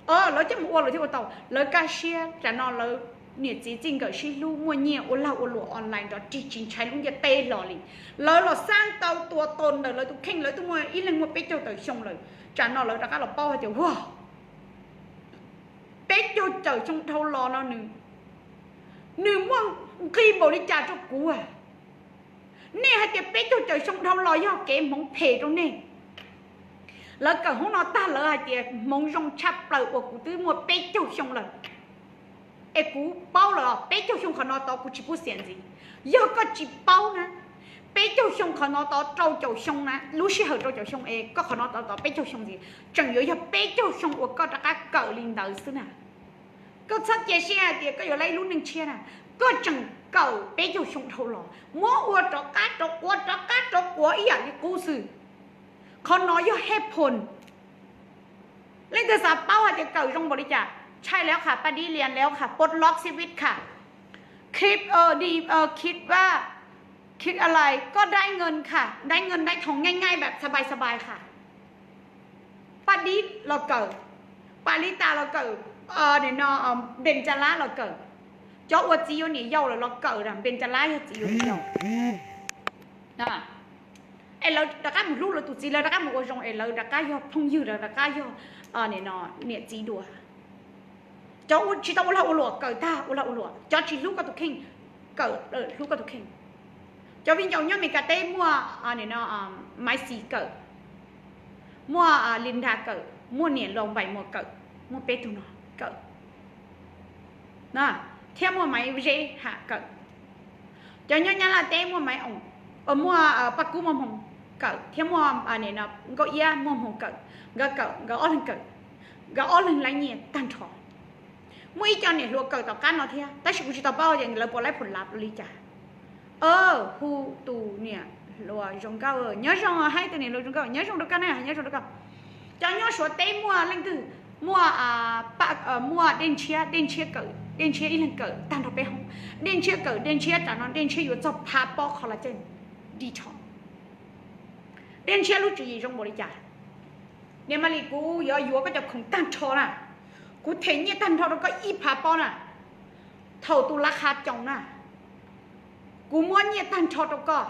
Lawv coj mus ua lawv thiaj ua tau, lawv kaj siab. Tam no lawv niam txiv txij nkawm sib hlub, muaj nyiaj, ua lag ua luam online nrov rig, tsis ntshai lub ntiaj teb hlo li. Lawv los xaj tau tua tau ntawm lawv tus kheej, lawv twb muaj ib leeg muaj peb caug tawm xyoo lawm. Tam no lawv rov qab los paub hais tias, ua, peb caug tawm xyoo dhau los no nws, nws muaj nqis npaum li cas rau kuv. Nej hais tias peb caug tawm xyoo dhau los yog kev hmoov phem rau nej. Lawv kawm hoob no tag lawv hais tias hmoov zoo tshaj plaws uas kuv twb muaj peb caug xyoo lawm. Es kuv paub lawm, peb caug xyoo qhov no tod kuv tsis pub xiam ntxiv. Yog koj tsis paub na, peb caug xyoo qhov no tod rau caum xyoo na, lub sij hawm rau caum xyoo es koj qhov no tod tod peb caug xyoo ntxiv, tseem yuav yog peb caug xyoo uas koj rov qab kawm li ntawd xwb na. Koj txhob cia siab hais tias koj yuav laib lub neej tshiab na. Koj tseem kawm peb caug xyoo dhau los, muab ua rov qab rov quav, rov qab rov quav ib yam li qub xwb. Qhov no yog hej phoo. Leej twg xav paub hais tias kawm zoo npaum li cas, tshaj lawv qham Paj Dib Lias, lawv qham Poj Loj Xib Vij qham, clip, clip, clip a lais, koj dai nkees qham, dai nkees dai thoom ngai ngai npam xab npais xab npais qham. Paj Dib los kawm, Pas Lis Tas los kawm, Npes Cas Lab los kawm. Cov uas txiv yuav niam yau lawm los kawm, Npes Cas Lab yog txiv yuav niam yau. Es lawv rov qab mus hlub lawv tus txiv, lawv rov qab mus ua zoo es lawv rov qab yog phooj ywg, lawv rov qab yog niam txiv dua. Cov tsis tau ua lag ua luam kawm tag ua lag ua luam, cov tsis hlub koj tus kheej kawm, hlub koj tus kheej. Cov viv ncaus nyob Meskas teb muaj Maiv Xis kawm, muaj Lis Nras kawm, muaj niam laus Npais Muas kawm, muaj peb tug no kawm, thiab muaj Maiv Zeb Ham kawm. Cov nyob Nyab Laj teb muaj Maiv Oom, muaj Paj Kub Muaj Hmoo kawm, thiab muaj Nkauj Iab Muaj Hmoo kawm. Nkawd kawm, nkawd ob leeg kawm, nkawd ob leeg laib nyiaj tag nrho. Muaj ib co niam hluas kawm tom qab no thiab, tab sis kuv tsis tau paub tias lawv puas laib phuam lav li cas. Hu tus niam hluas Zoo Nkauj, nyob zoo, hais tus niam hluas Zoo Nkauj, nyob zoo rau koj ne, nyob zoo rau koj. Cov nyob Suav teb muaj leej twg? Muaj, muaj Dej Ntshiab, Dej Ntshiab kawm, Dej Ntshiab ib leeg kawm tag nrho peb hoob. Dej Ntshiab kawm, Dej Ntshiab tam no Dej Ntshiab yuav txog phav pob collagen detox. Dej Ntshiab lub tswv yim zoo npaum li cas? Niam Maiv Lis, kuv yuav yuav koj cov khoom tag nrho na, kuv them nyiaj tag nrho rau koj ib phav pob na. Thaum tus lav qha coos na, kuv muab nyiaj tag nrho rau koj.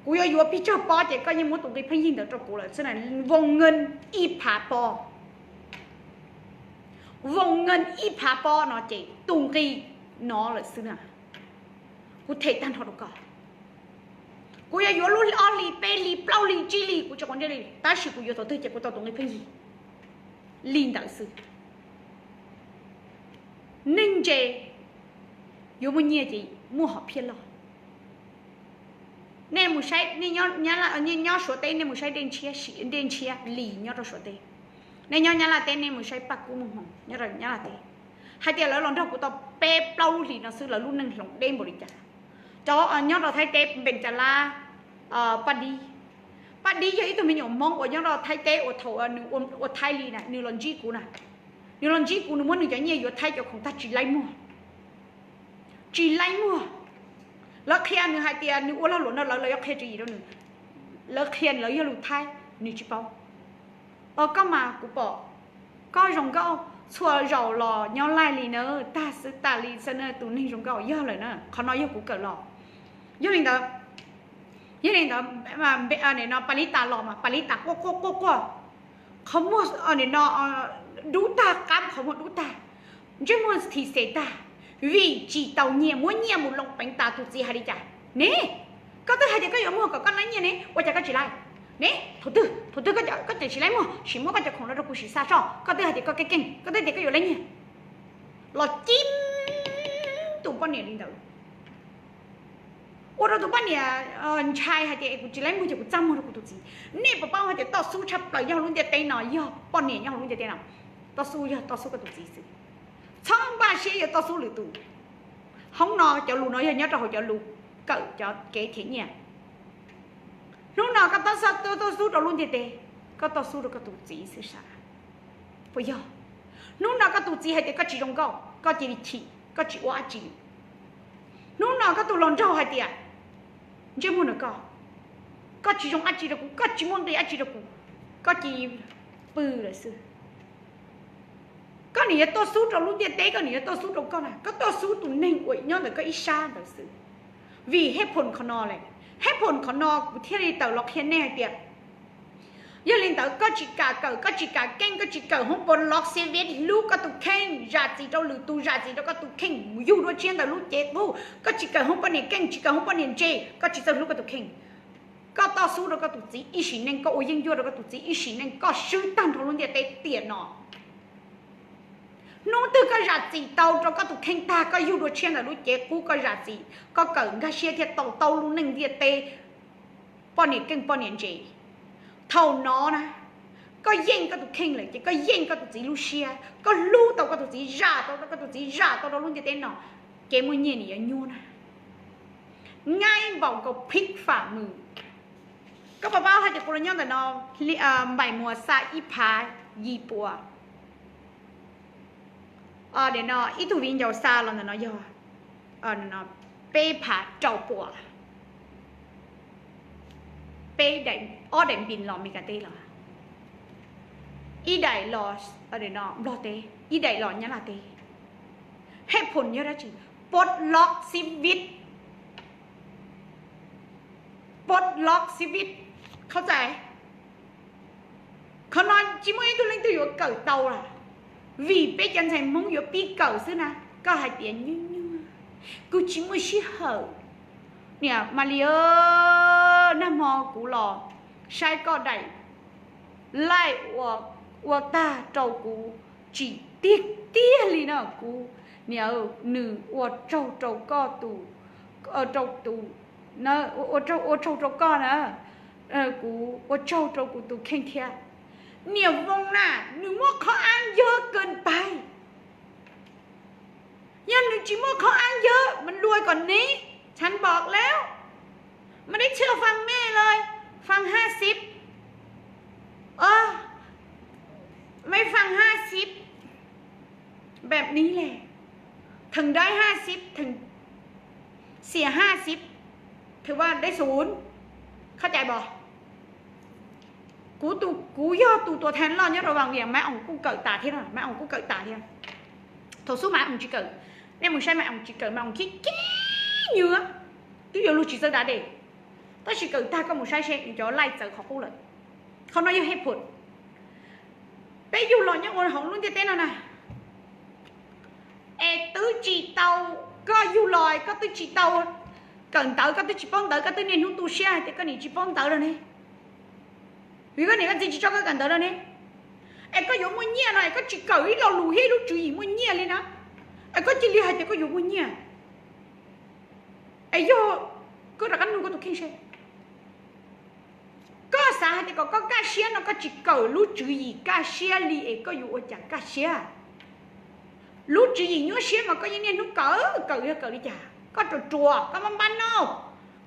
Kuv yuav yuav pes tsawg pob ces koj yeej muab tus nqi pheej yig ntawd rau kuv lawm xwb na. Voos nkees ib phav pob, voos nkees ib phav pob no ces tus nqi no lawm xwb na. Kuv them tag nrho rau koj. Kuv yuav yuav lub ob hlis, peb hlis, plaub hlis, tsib hlis, kuv tsis quav ntsej li, tab sis kuv yuav thaum twg ces kuv tau tus nqi pheej yig li ntawd xwb. Neeg ntse yuav muaj nyiaj ces muaj hom phiaj loj. Nej mus saib, nej nyob Suav teb nej mus saib Dej Ntshiab, Lis nyob rau Suav teb. Nej nyob Nyab Laj teb nej mus saib Paj Kub Muaj Hmoo nyob rau Nyab Laj teb. Hais tias lawv los nrog kuv tau peb plaub lub hlis no xwb lawv lub neej hloov deb npaum li cas. Cov nyob rau Thaib teb Npes Cas Lab, Paj Dib. Paj Dib yog ib tug me nyuam Hmoob uas nyob rau Thaib teb uas thaum nws ua Thaib li na nws los ntsib kuv na. Nws los ntsib kuv nws muab nws cov nyiaj yuav Thaib cov khoom tag tsis laib muag. Tsis laib muag. Lawv qhia nws hais tias nws ua lag luam no lawv, lawv yuav qhia tswv yim rau nws. Lawv qhia lawv yog lus Thaib. Nws tsis paub. Os, koj mas kuv pom koj zoo nkauj, txhua zaus los nyob laij li na, tag xwb tas li xwb na, tus neeg zoo nkauj yog lawm na, qhov no yog kuv kawm los. Yog li ntawd, yog li ntawd, no Palitas los mas Palitas quaj quaj quaj quaj, qhov muag no dub tag, qab qhov muag dub tag, ntsej muag thim xes tag, vim tsis tau nyiaj, muab nyiaj mus loo peev tas. Tus txiv hais li cas ne? Koj twb hais tias koj yuav muag kom koj laib nyiaj ne, ua cas koj tsis laib ne? Thaum twg, thaum twg koj tsis laib muag, sim muab koj cov khoom no rau kuv sim xa soj, koj twb hais tias koj keej keej, koj twb tias koj yuav laib nyiaj. Los cim tus poj niam li ntawd, ua rau tus poj niam ntshai hais tias kuv tsis laib muag ces kuv txaj muag rau kuv tus txiv. Nej puas paub hais tias toj xub tshaj plaws nyob hauv lub ntiaj teb no yog poj niam nyob hauv lub ntiaj teb no. Toj xub yog toj xub koj tus txiv xwb. Txhob npaj siab yuav toj xub lwm tus. Hoob no cov lus no yog nyob rau hauv cov lus kawm cov kev thiab nyiaj. Hnub no koj toj xub rau lub ntiaj teb, koj toj xub rau koj tus txiv xwb sav. Puas yog? Hnub no koj tus txiv hais tias koj tsis zoo nkauj, koj cia li chim, koj tsis ua dab tsi li. Hnub no koj tus hluas nraug hais tias ntsej muag no koj, koj tsis zoo dab tsi rau kuv, koj tsis muaj nqis dab tsi rau kuv, koj cia li pw lawm xwb. Koj nim yuav toj xub rau lub ntiaj teb, koj nim yuav toj xub rau koj na, koj toj xub tus neeg uas nyob ntawm koj ib sab ntawd xwb. Vim hej phoom qhov no le, hej phoom qhov no kuv thiaj li tawm los qhia nej hais tias yog li ntawd koj tsis kam kawm, koj tsis kam keej, koj tsis kawm hoob pov lov xi vib hlub koj tus kheej, zam txim rau lwm tus, zam txim rau koj tus kheej, mus yug dua tshiab ntawm lub cev qub, koj tsis kawm hoob poj niam keej, tsis kawm hoob poj niam ntse, koj tsis txawj hlub koj tus kheej. Koj toj xub rau koj tus txiv ib sim neej, koj ua yeeb ncuab rau koj tus txiv ib sim neej, koj swb tag nrho lub ntiaj teb tiam no. Hnub twg koj zam txim tau rau koj tus kheej tag, koj yug dua tshiab ntawm lub cev qub, koj zam txim, koj kawm nkag siab thiaj tau taub lub neej ntiaj teb poj niam keej poj niam ntse. Thaum no na, koj yeej koj tus kheej lawm ces koj yeej koj tus txiv lub siab, koj hlub tau koj tus txiv, zam tau koj tus txiv, zam tau rau lub ntiaj teb no, ces muaj nyiaj nim yuav nyuaj na. Nqaij npaum nkaus phib fam mus. Koj puas paub hais tias kuv los nyob ntawm no, npaim muas xa ib phav yim puas, ib tug viv ncaus xa los ntawm no yog peb phav rau puas, peb, ob daim npis los Mes Kas teb los, ib daim los Nplog teb, ib daim los Nyab Laj teb. Hej phoom yog dab tsi? Pov lov xi vib, pov lov xi vib, khau txais. Qhov no tsis muaj ib tug leej twg yuav kawm tau lawm, vim peb cov ntxhais Hmoob yuav pib kawm xwb na. Koj hais tias nyuaj nyuaj, kuv tsis muaj sij hawm. Niam Malis, nag hmo kuv los saib koj daim live ua tag rau kuv tsim tiag tiag li no. Kuv niam, nws ua tsaug rau koj tus, rau tus, ua tsaug rau koj na. Kuv ua tsaug rau kuv tus kheej thiab. Niam Voos na, nws muaj qhov ab yawg kawg pais. Yog nws tsis muaj qhov ab yawg, mas luag kom neb,ฉันบอกแล้ว ไม่ได้เชื่อฟังแม่เลย ฟังห้าสิบ ไม่ฟังห้าสิบ แบบนี้แหละ ถึงได้ห้าสิบ ถึง เสียห้าสิบ ถือว่าได้ศูนย์ เข้าใจบ่ Kuv, kuv yog tus tuam thaj loj nyob rau Vam Viam, Maiv Oos kuj kawm tas thiab, Maiv Oos kuj kawm tas thiab. Thaum xub Maiv Oos tsis kawm, nej mus saib Maiv Oos tsis kawm, Maiv Oos khib khib nywg, twb yuav luag tsis txawj da dej. Tab sis kawm tag koj mus saib seb nws cov laij txawv qhov qub lawm. Qhov no yog hej phoom. Peb yug los nyob ua hauv lub ntiaj teb no na, es twb tsis tau, koj yug los koj twb tsis tau kawm ntawv, koj twb tsis paub ntawv, koj twb niaj hnub tu siab hais tias koj niam tsis paub ntawv rau ne, vim koj niam koj txiv tsis tso koj kawm ntawv rau ne. Es koj yuav muaj nyiaj no es koj tsis kawm ib lo lus thiab ib lub tswv yim muaj nyiaj li na, es koj cia li hais tias koj yuav muaj nyiaj. Es yog, koj rov qab nug koj tus kheej seb, koj xav hais tias kom koj kaj siab no koj tsis kawm lub tswv yim kaj siab li es koj yuav ua cas kaj siab? Lub tswv yim nyuaj siab mas koj yeej niaj hnub kawm, kawm yog kawm li cas? Koj ruam ruam, koj maj maj noj,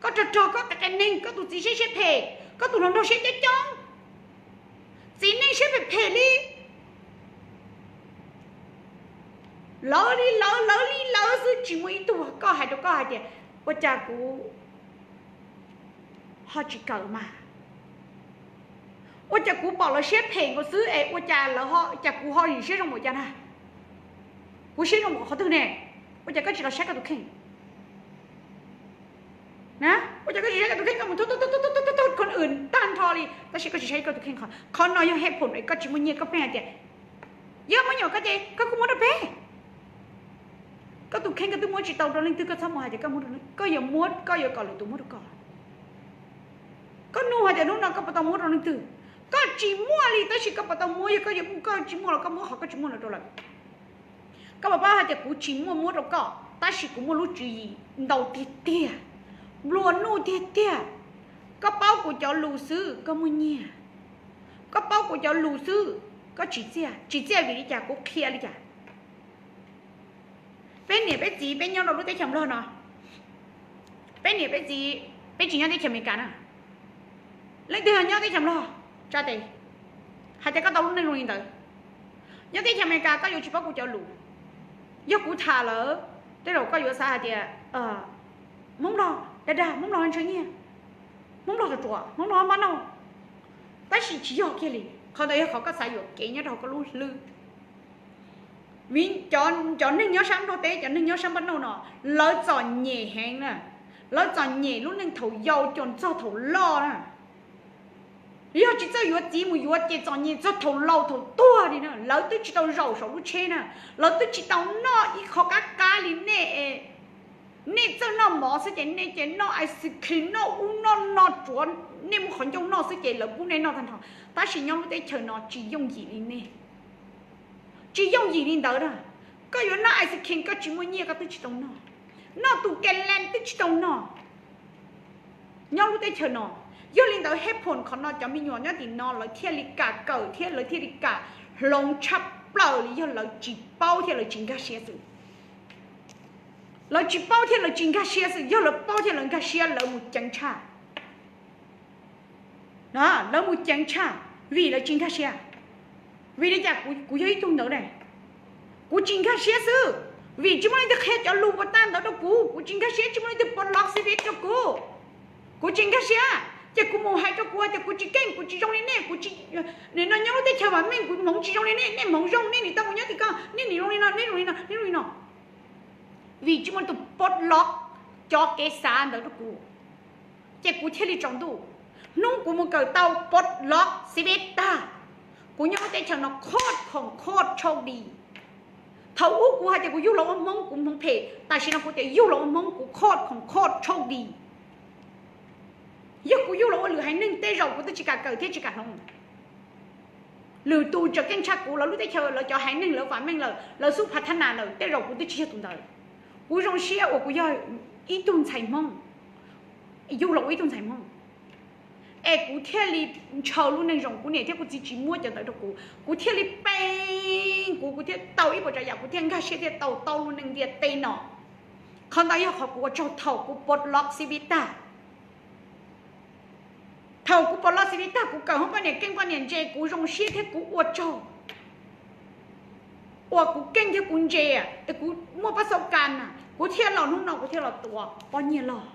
koj rog rog, koj qias qias neeg, koj tus txiv siab siab phem, koj tus hluas nraug siab coob coob, txiv neej siab phem phem li. Lawv li lawv, lawv li lawv xwb, tsis muaj ib tug. Koj hais rau koj hais tias ua cas kuv ho tsis kawm mas? Ua cas kuv pom lawv siab phem nkaus xwb es ua cas lawv, cas kuv ho yim siab zoo npaum cas na? Kuv siab zoo npaum qhov twg ne? Ua cas koj tsis los saib koj tus kheej na? Ua cas koj tsis saib koj tus kheej, koj mus thub thub thub thub thub thub thub khon wm tag nrho li, tab sis koj tsis saib koj tus kheej? Qhov, qhov no yog hej phoom es koj tsis muaj nyiaj, koj pheej hais tias yog muaj nyuam koj ces koj kuj muab rau peb. Koj tus kheej koj twb muab tsis tau rau leej twg, koj txhob mus hais tias koj muab rau, koj yuav muab, koj yuav kom lwm tus muab rau koj. Koj nug hais tias hnub no koj puas tau muab rau leej twg? Koj tsis muaj li, tab sis koj puas tau muab? Yog koj yuav, koj tsis muaj los koj muab qhov koj tsis muaj no rau lawm. Koj puas paub hais tias kuv tsis muaj muab rau koj, tab sis kuv muaj lub tswv yim ntau tiag tiag, nplua nuj tiag tiag. Koj paub kuv cov lus xwb koj muaj nyiaj, koj paub kuv cov lus xwb koj tsim txiaj. Tsim txiaj vim li cas? Kuv qhia li cas? Peb niam peb txiv peb nyob rau lub teb chaws Nplog no, peb niam peb txiv peb tsis nyob teb chaws Amelikas na. Leej twg nyob teb chaws Nplog tsa tes, hais tias koj tau lub neej zoo li ntawd. Nyob teb chaws Amelikas koj yuav tsis paub kuv cov lus. Yog kuv tham lawm, tej zaum koj yuav xav hais tias Hmoob Nplog dag dag, Hmoob Nplog ntshaw nyiaj, Hmoob Nplog ruam ruam, Hmoob Nplog mab noj. Tab sis tsis yog kiag li, qhov ntawd yog qhov koj xav yuam kev nyob rau koj lub hlwb. Vim cov neeg nyob sab Nplog teb, cov neeg nyob sab npaj noj no, lawv txom nyem heev na. Lawv txom nyem lub neej thaum yau coj txog thaum loj na. Yog tsis txawj yuav txiv mus yuav ces txom nyem txog thaum laus thaum tuag li na. Lawv twb tsis tau zaum saum lub tsheb na, lawv twb tsis tau noj ib qho qab qab li nej. Nej txawj noj mov xwb ces nej ces noj ice cream, noj ub noj no, tsuav nej muab qhov ncauj noj xwb ces lawv pub nej noj tag nrho. Tab sis nyob lub teb chaws no tsis yooj yim li nej, tsis yooj yim li ntawd na. Koj yuav noj ice cream koj tsis muaj nyiaj koj twb tsis tau noj, noj tus ka lees twb tsis tau noj. Nyob lub teb chaws no, yog li ntawd hej phoom qhov no cov me nyuam nyob tim no lawv thiaj li kam kawm thiab lawv thiaj li kam hloov tshaj plaws li, yog lawv tsis paub thiab lawv tsis nkag siab xwb. Lawv tsis paub thiab lawv tsis nkag siab xwb, yog lawv paub thiab lawv nkag siab lawv mus ceev tshaj. Lawv mus ceev tshaj vim lawv tsis nkag siab. Vim li cas kuv yog ib tug ntawd ne? Kuv tsis nkag siab xwb, vim tsis muaj leej twg qhia cov lus uas tag ntawd rau kuv, kuv tsis nkag siab, tsis muaj leej twg pov lov xib peb rau kuv. Kuv tsis nkag siab ces kuv mus hais rau kuv tias kuv tsis keej, kuv tsis zoo li nej, kuv tsis, nim no nyob lub teb chaws vam meej kuv hmoov tsis zoo li nej, nej hmoov zoo, nej nim tau mus nyob tim ko, nej nim zoo li no, nej zoo li no, nej zoo li no. Vim tsis muaj tus pov lov cov kev xav ntawd rau kuv, ces kuv thiaj li tsaus ntuj. Hnub kuv mus kawm tau pov lov xib peb tag, kuv nyob lub teb chaws no khoj khoom khoj tshauj di. Thaum ub kuv hais tias kuv yug los ua Hmoob kuv hmoov phem, tam sim no kuv tias yug los ua Hmoob kuv khoj khoom khoj tshauj di. Yog kuv yug los ua lwm haiv neeg tej zaum kuv twb tsis kam kawm thiab tsis kam hloov. Lwm tus tseem keej tshaj kuv, lawv lub teb chaws lawv cov haiv neeg lawv vam meej lawm, lawv xub phav thab nas lawm, tej zaum kuv twb tsis yog tus ntawd. Kuv zoo siab uas kuv yog ib tug ntxhais Hmoob, yug los ua ib tug ntxhais Hmoob, es kuv thiaj li ntshaw lub neej zoo, kuv niam thiab kuv txiv tsis muab cov ntawd rau kuv, kuv thiaj li peev kuv, kuv thiaj tau ib puas tsav yam, kuv thiaj nkag siab thiaj tau tau lub neej ntiaj teb no. Qhov ntawd yog qhov kuv ua tsaug thaum kuv pov lov xib peb tag. Thaum kuv pov lov xib peb tag kuv kawm hoob poj niam keej poj niam ntse, kuv zoo siab thiab kuv ua tsaug uas kuv keej thiab kuv ntse, es kuv muaj pab xauj kas na, kuv thiaj los hnub no kuv thiaj los tuav pob nyiaj loj,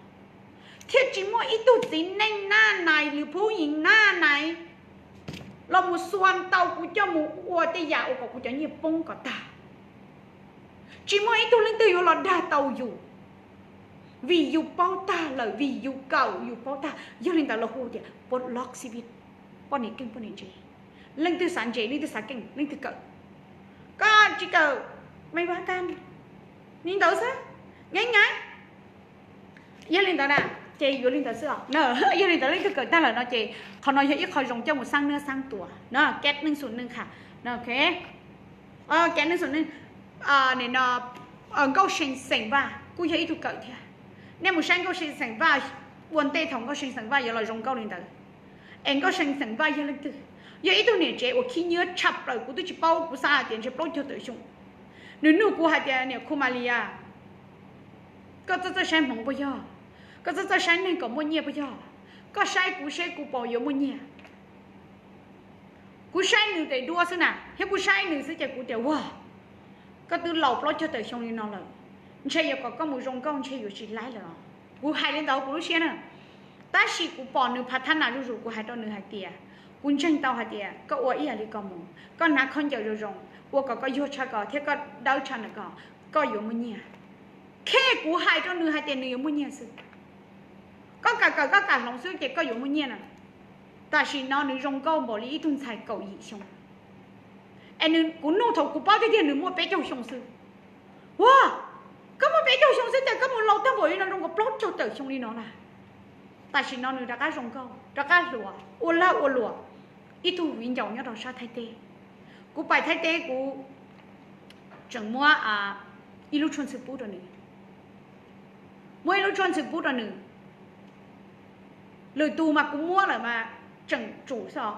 thiaj tsis muaj ib tug txiv neej nab nais lwm phub yim nab nais los mus xua tau kuv coj mus ua tej yam uas kom kuv cov nyiaj poob kom tag. Tsis muaj ib tug leej twg yuav los dag tau yus, vim yus paub tag lawm, vim yus kawm yus paub tag. Yog li ntawd lawv hu tias pov lov xib peb, poj niam keej poj niam ntse. Leej twg xav ntse, leej twg xav keej, leej twg kawm. Koj tsis kawm, me vaj kaj li ntawd xwb, ngeib ngeib. Yog li ntawd na, ces yuav li ntawd xwb os. Yog li ntawd leej twg kawm tag lawm no ces qhov no yog ib qho zoo coj mus xab nab xab tuas na, kev neej xu neej kha, kev neej xu neej. Nim no Nkauj See xeem Vaj kuj yog ib tug kawm thiab. Nej mus saib Nkauj See xeem Vaj ua ntej thaum Nkauj See xeem Vaj yuav los zoo nkauj li ntawd. Es Nkauj See xeem Vaj yog leej twg? Yog ib tug niam tsev uas khib nyiab tshaj plaws, kuv twb tsis paub, kuv xav hais tias ntshe plaub caug tawm xyoo. Nws nug kuv hais tias niam khu Malia, koj txawj txawj saib hmoov puas yog? Koj txawj txawj saib neeg kom muaj nyiaj puas yog? Koj saib kuv seb kuv puas yuav muaj nyiaj. Kuv saib nws tes duab xwb na, thiab kuv saib nws xwb ces kuv tias ua, koj twb laus plaub caug tawm xyoo li no lawm, ntshe yuav kom koj mus zoo nkauj ntshe yuav tsis laib lawm os. Kuv hais li ntawd kuv lub siab na. Tab sis kuv pom nws phav thab nas zuj zus, kuv hais rau nws hais tias Kuv ntseeg tau hais tias koj ua ib yam li ko mus, koj hnav khaub ncaws zoo zoo, ua kom koj yuag tshaj ko thiab koj dawb tshaj ntawm ko, koj yuav muaj nyiaj. Khe kuv hais rau nws hais tias nws yuav muaj nyiaj xwb. Koj kam kawm koj kam hloov xwb ces koj yuav muaj nyiaj na. Tam sim no nws zoo nkauj npaum li ib tug ntxhais kaum yim xyoo. Es nws, kuv nug thaum kuv paub tiag tiag nws muaj peb caug xyoo xwb. Ua, koj muaj peb caug xyoo xwb ces koj mus laus tag npaum li no, zoo nkaus plaub caug tawm xyoo li no na. Tam sim no nws rov qab zoo nkauj, rov qab hluas, ua lag ua luam, ib tug viv ncaus nyob rau sab Thaib teb. Kuv pais Thaib teb kuv tseem muab ib lub tshuaj ntxhw pub rau nws. Muab ib lub tshuaj ntxhw pub rau nws. Lwm tus mas kuv muab lawm mas tseem tsum xwb os.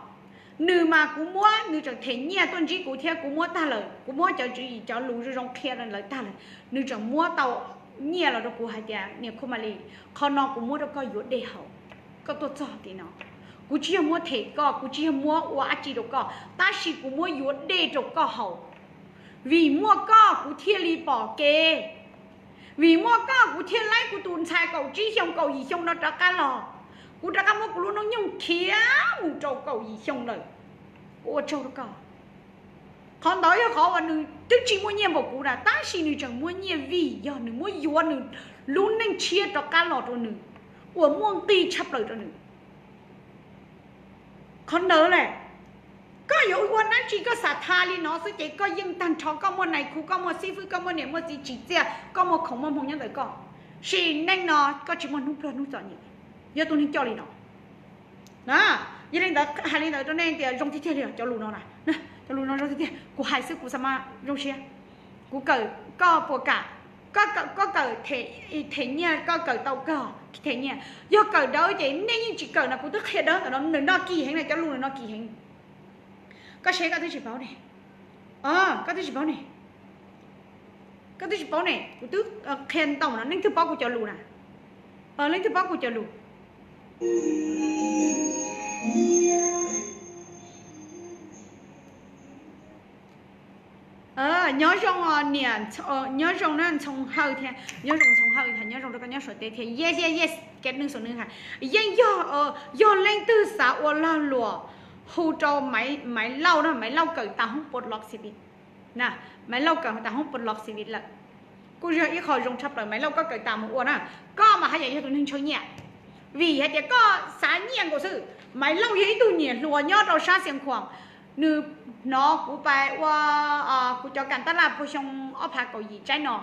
Nws mas kuv muab nws tseem them nyiaj tuaj ntsib kuv thiab kuv muab tag lawm, kuv muab cov tswv yim cov lus zoo zoo qhia rau lawv tag lawm, nws tseem muab tau nyiaj los rau kuv hais tias niam Khu Malis, qhov no kuv muab rau koj yuav dej haus, koj tuaj txog tim no. Kuv tsis yog muab them koj, kuv tsis yog muab ua dab tsi rau koj, tab sis kuv muab yuav dej rau koj haus. Vim muaj koj kuv thiaj li pom kev. Vim muaj koj kuv thiaj laib kuv tus ntxhais kaum tsib xyoo kaum yim xyoo no rov qab los. Kuv rov qab muab kuv lub hnub nyoog khiav mus rau kaum yim xyoo lawm. Kuv ua tsaug rau koj. Qhov ntawd yog qhov uas nws twb tsis muaj nyiaj npaum kuv na, tab sis nws tseem muaj nyiaj vim yog nws muab yuav nws lub neej tshiab rov qab los rau nws, uas muaj nqis tshaj plaws rau nws. Qhov ntawd lawm, koj yuav ua dab tsi koj xav tha li no xwb ces koj yeej tag nrho, koj muaj nais khu, koj muaj xib fwb, koj muaj niam muaj txiv tsim txiaj, koj muaj khoom muaj hmoo nyob ntawm koj. Sim neej no koj tsis muaj hnub pluag hnub txom nyem, yog tus neeg coj li no. Na, yog li ntawd hais li ntawd rau nej tias zoo tiag tiag li os cov lus no na. Cov lus no zoo tiag tiag, kuv hais xwb kuv xav mas zoo siab. Kuv kawm koj puas kam? Koj kawm them nyiaj koj kawm tau kawg them nyiaj. Yog kawm dawb ces nej yeej tsis kawm na, kuv twb qhia dawb ntawm no, nws no kim heev na, cov lus nws no kim heev. Koj seb koj twb tsis paub ne. Koj twb tsis paub ne. Koj twb tsis paub ne, kuv twb qhia ntau no, leej twg paub kuv cov lus na? Leej twg paub kuv cov lus? Nyob zoo niam, nyob zoo na Ntxhoo Hawj thiab, nyob zoo Ntxhoo Hawj thiab, nyob zoo rau koj nyob Suav teb thiab, yes yes yes, kev neeg Suav neeg ha. Yeej yog, yog leej twg xav ua lag luam hu rau Maiv Lauj na, Maiv Lauj kawm tas hoob puas lov xi vi na, Maiv Lauj kawm tas hoob puas lov xi vi lawm. Kuj yog ib qho zoo tshaj plaws Maiv Lauj koj kawm tas mus ua na, koj mas haj yam yog tus neeg ntshaw nyiaj, vim hais tias koj xav nyiaj nkaus xwb. Maiv Lauj yog ib tug niam hluas nyob rau sab Xiav Khuam, nws hnov kuv pais ua kuv cov kam tab laj puag xyoo ob phav kaum yim tsaib no,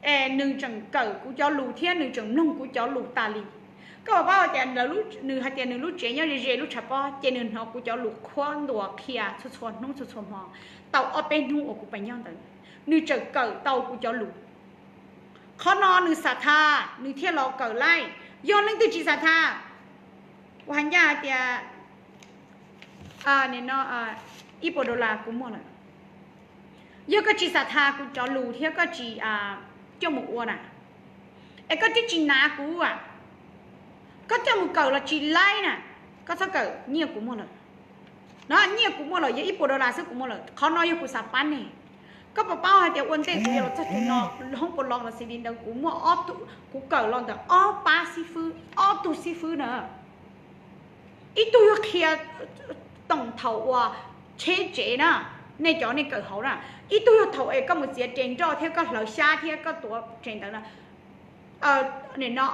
es nws tseem kawm kuv cov lus thiab nws tseem mloog kuv cov lus tas li. Koj puas paub hais tias nws hais tias nws lub tsev nyob ze ze lub tshav pob ces nws hnov kuv cov lus qhuab ntuas qhia txhua txhua hnub txhua txhua hmo, tau ob peb hnub uas kuv pais nyob ntawd, nws tseem kawm tau kuv cov lus. Qhov no nws xav tha, nws thiaj los kawm laij. Yog leej twg tsis xav tha, ua hais ncaj hais tias ib puas dollar kuv muaj lawm. Yog koj tsis xav tha kuv cov lus thiab koj tsis coj mus ua na, es koj twb tsis hnav kuv a, koj coj mus kawm los tsis laib na, koj txhob kawm, nyiaj kuv muaj lawm. No nyiaj kuv muaj lawm, yog ib puas dollar xwb kuv muaj lawm. Qhov no yog kuv xav pab nej. Koj puas paub hais tias ua ntej kuv yuav los txog tus no, hoob puas lov los xi vi ntawd kuv muaj ob tug, kuv kawm los ntawm ob pab xib fwb, ob tug xib fwb na. Ib tug yog qhia toom thaum uas cheb tsev na, nej cov nej kawm hauv na, ib tug yog thaum es koj mus txiav res nroj thiab koj hlawv xyab thiab koj tuav res ntawd na. Nim no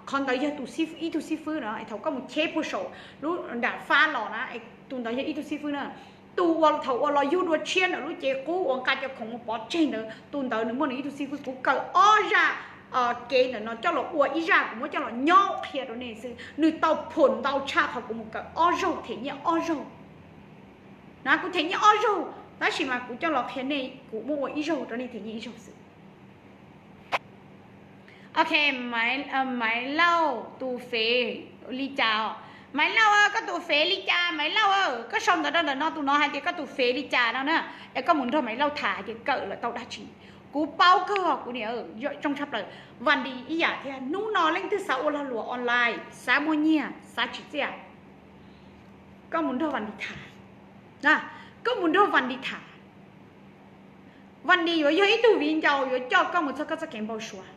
qhov ntawd yog tus xib, ib tug xib fwb na, thaum koj mus cheb puag saum lub nram fab los na, tus ntawd yog ib tug xib fwb na. Tus uas thaum uas los yug dua tshiab ntawm lub cev qub uas nqa cov khoom mus pov tseg ntawd, tus ntawd nws muaj nws ib tug xib fwb. Kuv kawm ob zaj kev ntawm no coj los ua ib zaj, kuv muab coj los nyob qhia rau nej xwb. Nws tau phom ntau tshaj qhov kuv mus kawm ob zaug them nyiaj ob zaug na. Kuv them nyiaj ob zaug, tab sis mas kuv coj los qhia nej, kuv muab ua ib zaug rau nej them nyiaj ib zaug xwb. Ok, Maiv Lauj tus fev li cas? Maiv Lauj, koj tus fev li cas Maiv Lauj? Koj sau ntawv rau ntawm no, tus no hais tias koj tus fev li cas no na. Es koj mus nrog Maiv Lauj tham hais tias kawm lawm tau dab tsi. Kuv paub kawg kuv niam, zoo tshaj plaws. Vas Dis ib yam thiab, hnub no leej twg xav ua lag luam online, xav muaj nyiaj, xav tsim txiaj, koj mus nrog Vas Dis tham. Koj mus nrog Vas Dis tham. Vas Dis yuav yog ib tug viv ncaus yuav coj koj mus txog koj txoj kev npau suav.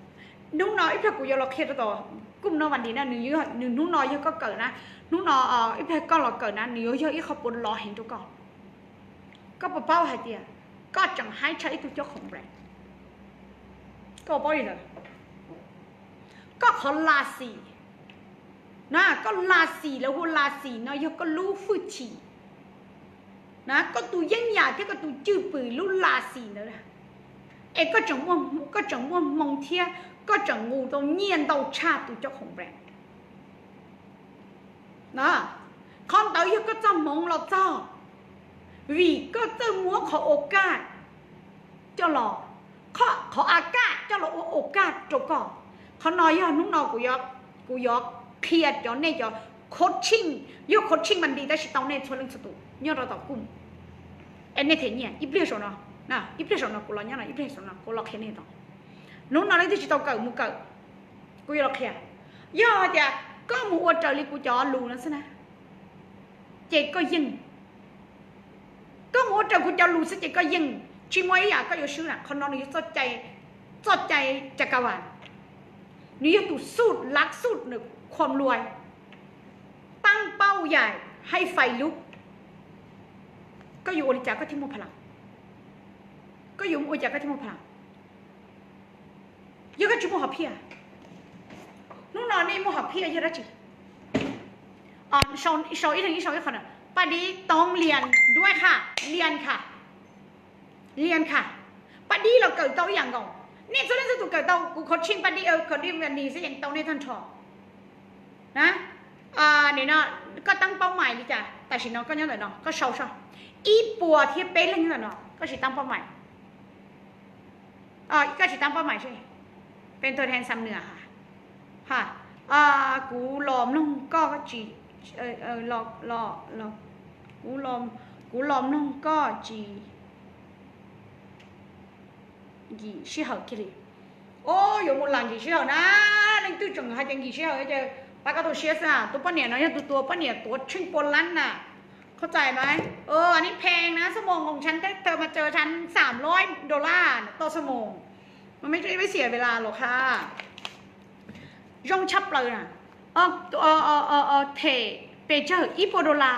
Hnub no ib pliag kuv yuav los qhia rau tom Kuj no vas ntsis na, nws hnub no yog koj kawm na, hnub no ib pliag koj los kawm na, nws yuav yog ib qho puav lov heev rau koj. Koj puas paub hais tias koj tseem haib tshaj ib tug cob khoom brand? Koj paub li lawm, koj qhov lam xim na, koj lam xim lawv hu lam xim no yog koj lub hwj chim na, koj tus yeeb yam thiab koj tus cwj pwm lub lam xim ntawd, es koj tseem muaj hmoo thiab koj tseem mus tau nyiaj ntau tshaj tus cob khoom brand. Qhov ntawd yog koj txoj hmoov los txog, vim koj txawj muab qhov ua kaj coj los, qhov a kaj coj los ua ua kaj rau koj. Qhov no yog hnub no kuv yuav qhia cov nej cov coaching, yog coaching mas nti tab sis tau nej txhua leej txhua tus nyob rau tom kuj. Es nej them nyiaj ib pliag saum no, ib pliag saum no kuv los nyob no, ib pliag saum no kuv los qhia nej tau. Hnub no leej twg tsis tau kawm mus kawm, kuv yuav los qhia. Yog hais tias koj mus ua raws li kuv cov lus no xwb na, ces koj yeej. Koj mus ua raws kuv cov lus xwb ces koj yeej, tsis muaj ib yam koj yuav swb na. Qhov no nws yog txoj cai, txoj cai cakavas, nws yog tus xut lav xut nws khuam luai, taab paub yaim haib fais lub. Koj yuav ua li cas koj thiaj muaj pha las? Koj yuav ua cas koj thiaj muaj pha las? Yog koj tsis muaj hom phiaj, hnub no nej muaj hom phiaj yog dab tsi? Sau ib leeg ib sau ib qho na. Paj Dib Toob Lias Duaib Khaj, Lias Khaj, Lias Khaj. Paj Dib los kawm tau ib yam nkaus. Nej txhua leej txhua tus kawm tau, kuv coaching Paj Dib, coaching Paj Dib xwb yeej tau nej tag nrho na. Nim no koj taab paub mais li cas? Tam sim no koj nyob ntawm no koj sau soj, ib puas thiab peb leeg nyob ntawm no koj tsis taab paub mais. Koj tsis taab paub mais seb, peb tuaj hen xam nws ha. Kuv los mloog koj tsis, kuv los mloog koj tsis nkim sij hawm kiag li. O, yuav mus lam nkim sij hawm na. Leej twg tseem hais tias nkim sij hawm ces pab koj tu siab xwb. Tus poj niam no yog tus tua poj niam tuav tsheej pua lab na. Koj txais mas, nib pheej na, xuab moos nkoos tshav teb thawj mas tsaws tshav xam loib dollar toj xuab moos. Mas meb xiam ves las los qha. Zoo tshaj plaws na. Them pes tsawg? Ib puas dollar.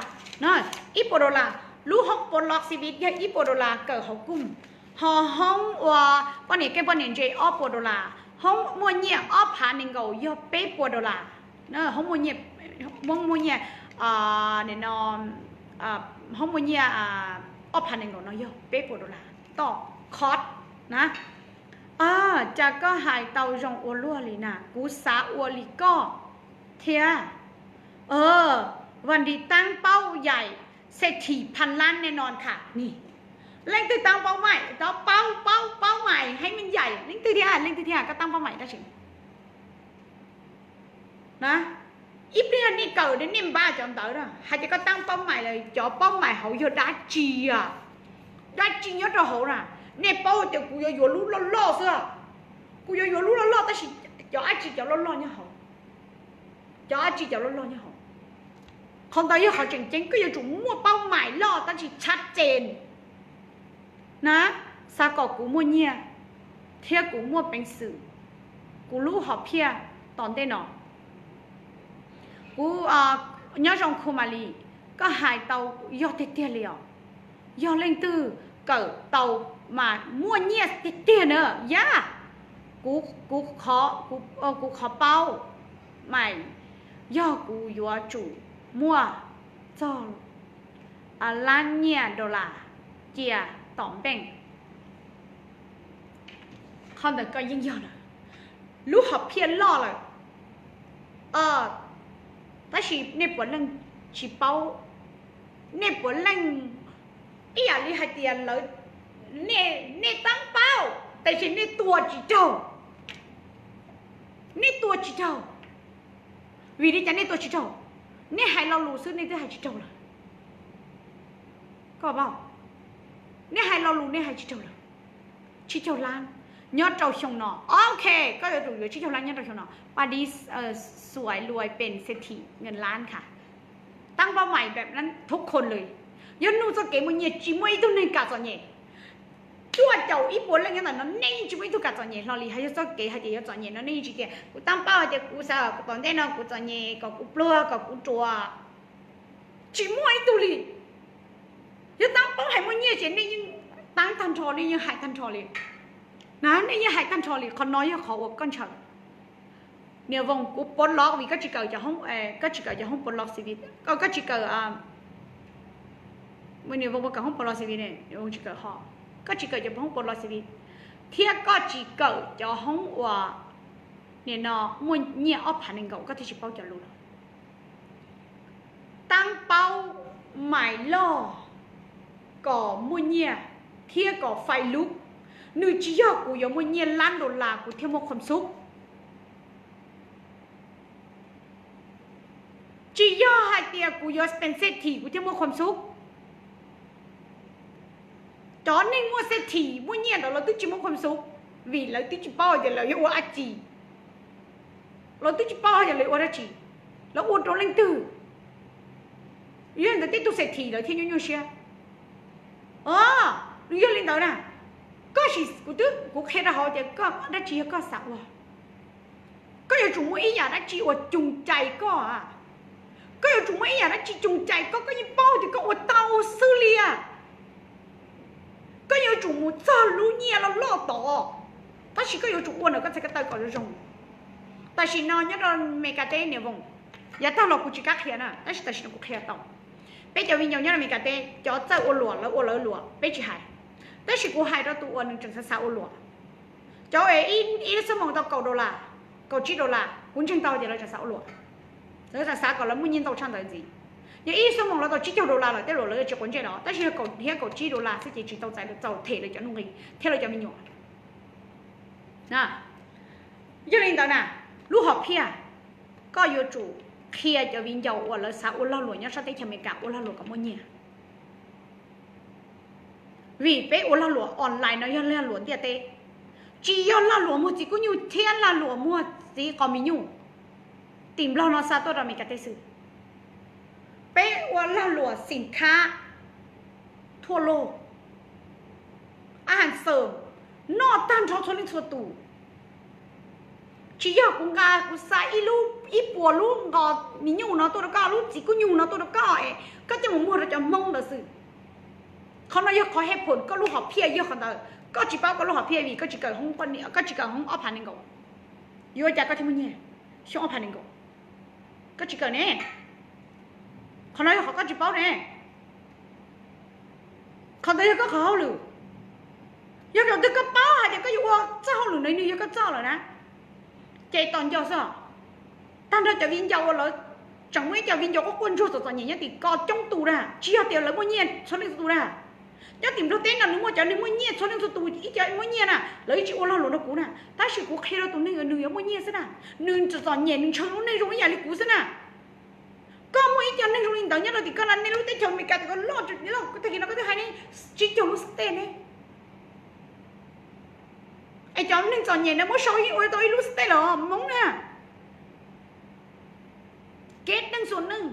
Ib puas dollar. Lub hoob puav log xi vis yog ib puas dollar kawm hauv kuj. Ho hoob ua poj niam keej poj niam ntse ob puas dollar. Hoob muaj nyiaj ob phav nees nkaum yog peb puas dollar. Hoob muaj nyiaj, hoob muaj nyiaj, hoob muaj nyiaj ob phav nees nkaum no yog peb puas dollar toj course na. Cas koj hais tau zoo ua luaj li na, kuv xav ua li koj thiab. Vas nris taab paub yaim, xe thim phan lab nej no tham ni. Leej twg taab paub mais, taab paub, paub, paub mais heev meej yaim, leej twg thiab, leej twg thiab, koj taab paub mais dab tsi? Na, ib pliag nej kawm nej npaj cov ntawd na, hais tias koj taab paub mais lawm, cov paub mais hauv yog dab tsi a? Dab tsi nyob rau hauv na? Nej paub tias kuv yuav yuav lub loj loj xwb, kuv yuav yuav lub loj loj tab sis cov dab tsi cov loj loj nyob hauv? Cov dab tsi cov loj loj nyob hauv? Qhov ntawd yog qhov tseem ceeb, koj yuav tsum muaj paub mais loj tab sis tshab tsees na. Xav kom kuv muaj nyiaj thiab kuv muaj peev xwm, kuv lub hom phiaj tom ntej no. Kuv nyob zoo khu mam li, koj hais tau yog tiag tiag li os. Yog leej twg kawm tau mas muaj nyiaj tiag tiag na yaj. Kuv, kuv qhov paub mas yog kuv yuav tsum muaj txog lab nyiaj dollar cia tom bank. Qhov ntawd koj yeej yog lawm, lub hom phiaj loj lawm. Tab sis nej puav leej tsis paub, nej puav leej ib yam li hais tias lawv, nej taab paub tab sis nej tua tsis raug. Nej tua tsis raug. Vim li cas nej tua tsis raug? Nej hais lo lus xwb nej twb hais tsis raug lawm. Koj paub, nej hais lo lus nej hais tsis raug lawm. Tsib caug lab nyob rau xyoo no, ok, koj yuav tsum yuav tsib caug lab nyob rau xyoo no. Paj Dib xuaim luais pes xe thim nkees lab kha. Taab paub mais pem thub khon lawm. Yog nuj txoj kev muaj nyiaj tsis muaj ib tug neeg kam txom nyem. cuaj caum ib puas leej nyob ntawm no nej yeej tsis muaj ib tug kam txom nyem hlo li. Hais yog txoj kev hais tias yuav txom nyem no nej yeej tsis tias, kuv tab pab hais tias kuv xav kom tom ntej no kuv txom nyem kom kuv pluag kom kuv ruam. Tsis muaj ib tug li. Yog tab pab hais muaj nyiaj ces nej yeej tab tag nrho, nej yeej hais tag nrho li. Na, nej yeej hais tag nrho li. Qhov no yog qhov uas koj ntshaw. Niam Voos, kuv pov los vim koj tsis kawm cov hoob, koj tsis kawm cov hoob pov los CV, koj tsis kawm, niam Voos, kawm hoob pov los CV ne, niam Voos tsis kawm ho, koj tsis kawm cov hoob pov los CV, thiab koj tsis kawm cov hoob uas nim no muaj nyiaj ob phav nees nkaum, koj thiaj tsis paub cov lus no. Tab pab mais loj kom muaj nyiaj thiab kom fais lub. Nws tsis yog kuv yuav muaj nyiaj lab dollar kuv thiaj muaj khuam xub. Tsis yog hais tias kuv yuav spend xej thim kuv thiaj muaj khuam xub. Cov neeg muaj xej thim muaj nyiaj ntawd lawv twb tsis muaj khuam xub, vim lawv twb tsis paub hais tias lawv yuav ua dab tsi. Lawv twb tsis paub hais tias lawv ua dab tsi, lawv ua rau leej twg. Yog li ntawd tej tug xej thim lawv thiaj nyuaj nyuaj siab. Nws yog li ntawd na, koj sim, kuv twb, kuv qhia rau hauv tias koj dab tsi yog koj xav ua. Koj yuav tsum muaj ib yam dab tsi uas coos cai koj. Koj yuav tsum muaj ib yam dab tsi coos cai koj, koj yeej paub tias koj ua tau xwb li. Koj yuav tsum mus txog lub nyiaj loj loj tod, tab sis koj yuav tsum ua ntawm koj txhais ko taw kom zoo zoo. Tam sim no nyob rau Meskas teb, niam Voos, yav tag los kuv tsis kam qhia na, tab sis tam sim no kuv qhia tau. Peb cov viv ncaus nyob rau Meskas teb, cov txawj ua luam lawv ua lawv luam, peb tsis hais. Tab sis kuv hais rau tus uas nws tseem xav xav ua luam. Cov ib lub xuab moos tau kaum dollar, kaum tsib dollar, kuv ntseeg tau tias lawv tseem xav ua luam. Lawv tseem xav kom lawv muaj nyiaj ntau tshaj ntawd ntxiv. Yog ib xuab moos lawv tau tsib caug dollar lawm, tej luam lawv yuav tsis quav ntsej los, tab sis yog kaum thiab kaum tsib dollar xwb ces tsis tau txais txaus them lawv cov nuj nqis thiab lawv cov me nyuam. Yog li ntawd na, lub hom phiaj, koj yuav tsum qhia cov viv ncaus uas lawv xav ua lag luam nyob sab teb chaws Amelikas ua lag luam kom muaj nyiaj. Vim peb ua lag luam online no yog lag luam ntiaj teb, tsis yog lag luam muag txiv kub nyuj thiab lag luam muag txiv qos mis nyuj tim Nplog no xa tuaj rau Amelikas teb xwb. Peb ua lag luam xim khab thua lug, ab has xawm, noj tag nrho txhua leej txhua tus. Tsis yog kuv nqa, kuv xa ib lub, ib puas lub nqos mis nyuj no tuaj rau koj, lub txiv kub nyuj no tuaj rau koj es koj coj mus muag rau cov Hmoob ntawd xwb. Qhov no yog qhov head point, koj lub hom phiaj yog qhov ntawd. Koj tsis paub koj lub hom phiaj vim koj tsis kawm hoob, koj tsis kawm hoob ob phav nees nkaum, yuav ua cas koj thiaj muaj nyiaj xyoo ob phav nees nkaum? Koj tsis kawm ne. Qhov no yog qhov koj tsis paub ne. Qhov ntawd yog koj qhov hauj lwm. Yog thaum twg koj paub hais tias koj yuav ua txoj hauj lwm no, nws yog koj txoj lawm na, ces tos nco xwb. Tag nrho cov viv ncaus uas lawv tseem muaj ib co viv ncaus quaj quaj ntsuag txom txom nyem nyob tim ko coob tus na, tsis yog tias lawv muaj nyiaj txhua leej txhua tus na. Nyob tim Nplog teb no nws muaj cov neeg muaj nyiaj txhua leej txhua tus, ib co muaj nyiaj na, lawv yeej tsis ua lag luam rau kuv na, tab sis kuv qhia rau tus neeg uas nws yuav muaj nyiaj xwb na, nws txom txom nyem nws ntshaw lub neej zoo ib yam li kuv xwb na. Koj muaj ib co neeg zoo li ntawd nyob rau tim koj na, nej lub teb chaws Amelikas tim ko loj, tag kis no koj twb hais ne, tsib caug lub xab teg ne. Es cov neeg txom nyem na muab sau yeej ua tau ib lub xab teg los Hmoob na. Kev neej xu neej,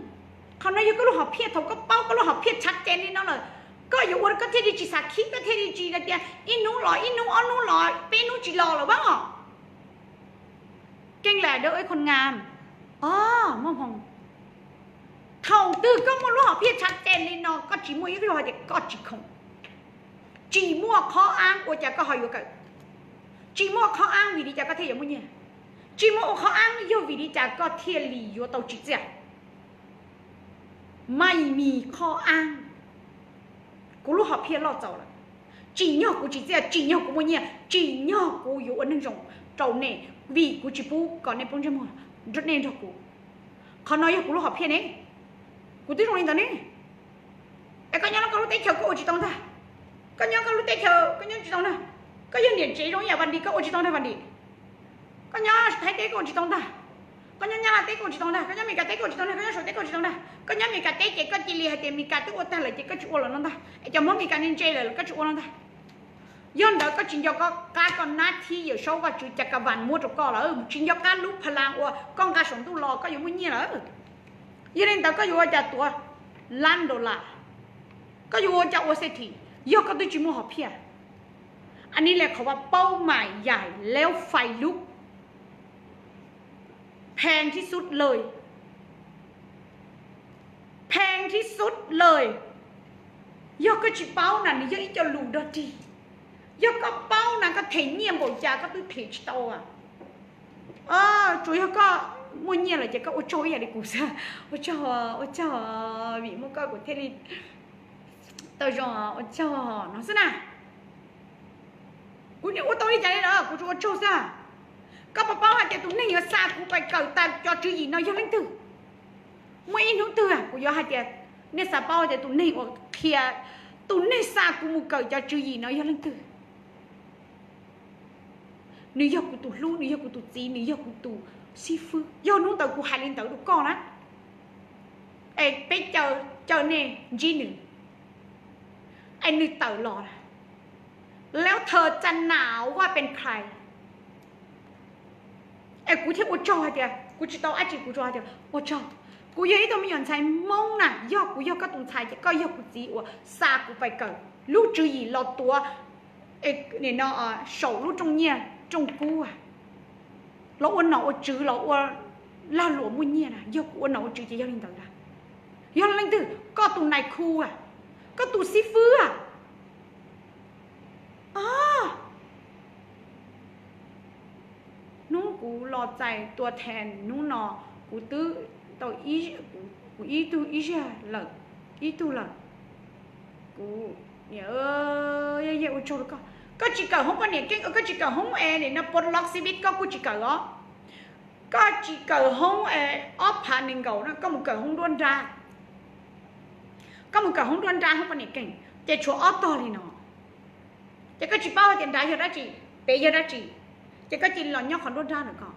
qhov no yog koj lub hom phiaj, thaum koj paub koj lub hom phiaj tshav ces li no lawm, koj yuav ua koj thiaj li tsis xav khib, koj thiaj li tsis hais tias ib hnub los ib hnub, ob hnub los peb hnub tsis los lawm as. Keej lam dawb ib qho nga, o, muaj hmoo. Thaum twg koj muaj lub hom phiaj tshav ces li no koj tsis muaj ib qho hais tias koj tsis khoom. Tsis muaj qhov ab ua cas koj ho yuav kawm. Tsis muaj qhov ab vim li cas koj thiaj yuav muaj nyiaj. Tsis muaj ua qhov ab yog vim li cas koj thiaj li yuav tau tsim txiaj. Maj mis qhov ab, kuv lub hom phiaj loj txaus lawm. Tsim nyog kuv tsim txiaj, tsim nyog kuv muaj nyiaj, tsim nyog kuv yuav ua neeg zoo rau nej, vim kuv tsis pub kom nej poob ntsej muag, nej nrog kuv. Qhov no yog kuv lub hom phiaj ne. Kuv twb zoo li ntawd ne. Es koj nyob koj lub teb chaws koj ua tsis tau ntag. Koj nyob koj lub teb chaws koj nyob tsis tau ntag. Koj yog niam tsev zoo ib yam Vaj Lis koj ua tsis tau ntag Vaj Lis. Koj nyob Thaib teb koj ua tsis tau ntag. Koj nyob Nyab Laj teb koj ua tsis tau ntag, koj nyob Meskas teb koj ua tsis tau ntag, koj nyob Suav teb koj ua tsis tau ntag. Koj nyob Meskas teb ces koj cia li hais tias Meskas twb ua tag lawm ces koj tsis ua lawm no ntag, es cov Hmoob Meskas ntse ntse lawm koj tsis ua no ntag. Yog ntawd koj tsis nco koj qab koj nab thib Yawm Saub Vajtswv caj ka vas muab rau koj lawm, tsis nco qab lub pha las uas koj nqa saum ntuj los koj yuav muaj nyiaj lawm. Yog li ntawd koj yuav ua cas tuav lab dollar? Koj yuav ua cas ua xej thim yog koj twb tsis muaj hom phiaj? อันนี้แหละเขาว่าเป้าหมายใหญ่แล้วไฟลุก แพงที่สุดเลย แพงที่สุดเลย Yog koj tsis paub na, nws yog ib co lus dog dig. Yog koj paub na, koj them nyiaj npaum cas koj twb them tsis tau. Tsuas yog koj muaj nyiaj lawm ces koj ua tsaug ib yam li kuv xwb. Ua tsaug, ua tsaug, vim muaj koj kuv thiaj li tau zoo, ua tsaug no xwb na. Kuv ua tau li cas li lawm, kuv tsuas ua tsaug xwb. Koj puas paub hais tias tus neeg yuav xa kuv pais kawm tas cov tswv yim no yog leej twg? Muaj ib hnub twg kuv yuav hais tias nej xav paub tias tus neeg uas qhia, tus neeg xa kuv mus kawm cov tswv yim no yog leej twg. Nws yog kuv tus hlub, nws yog kuv tus txiv, nws yog kuv tus xib fwb. Yog hnub ntawd kuv hais li ntawd rau koj na, es peb caw nej ntsib nws, es nws tawm los, แล้วเธอจะหนาวว่าเป็นใคร Es kuv thiaj ua tsaug hais tias kuv tsis tau dab tsi, kuv tsuas hais tias ua tsaug. Kuv yog ib tug me nyuam ntxhais Hmoob na, yog kuv yog koj tus ntxhais ces koj yog kuv txiv uas xa kuv pais kawm lub tswv yim los tuav, no, saum lub rooj nyiaj rooj kub, los ua nom ua tswv, los ua lag luam muaj nyiaj na. Yog kuv ua nom ua tswv ces yog li ntawd na. Yog leej twg? Koj tus nais khu, koj tus xib fwb. Hnub kuv los txais tua thees hnub no, kuv twb tau, kuv ib tug ib zaug lawm, ib tug lawm. Kuv, niam, ua tsaug rau koj. Koj tsis kawm hoob poj niam keej, koj tsis kawm hoob es nim no pov loj xib vib koj kuj tsis kawm os. Koj tsis kawm hoob es ob phav nees nkaum no, koj mus kawm hoob nruab nrab. Koj mus kawm hoob nruab nrab hoob poj niam keej ces tshuav ob tog li no. Ces koj tsis paub hais tias nrad yog dab tsi, pem yog dab tsi, ces koj cia li los nyob qhov nruab nrab ntawm koj.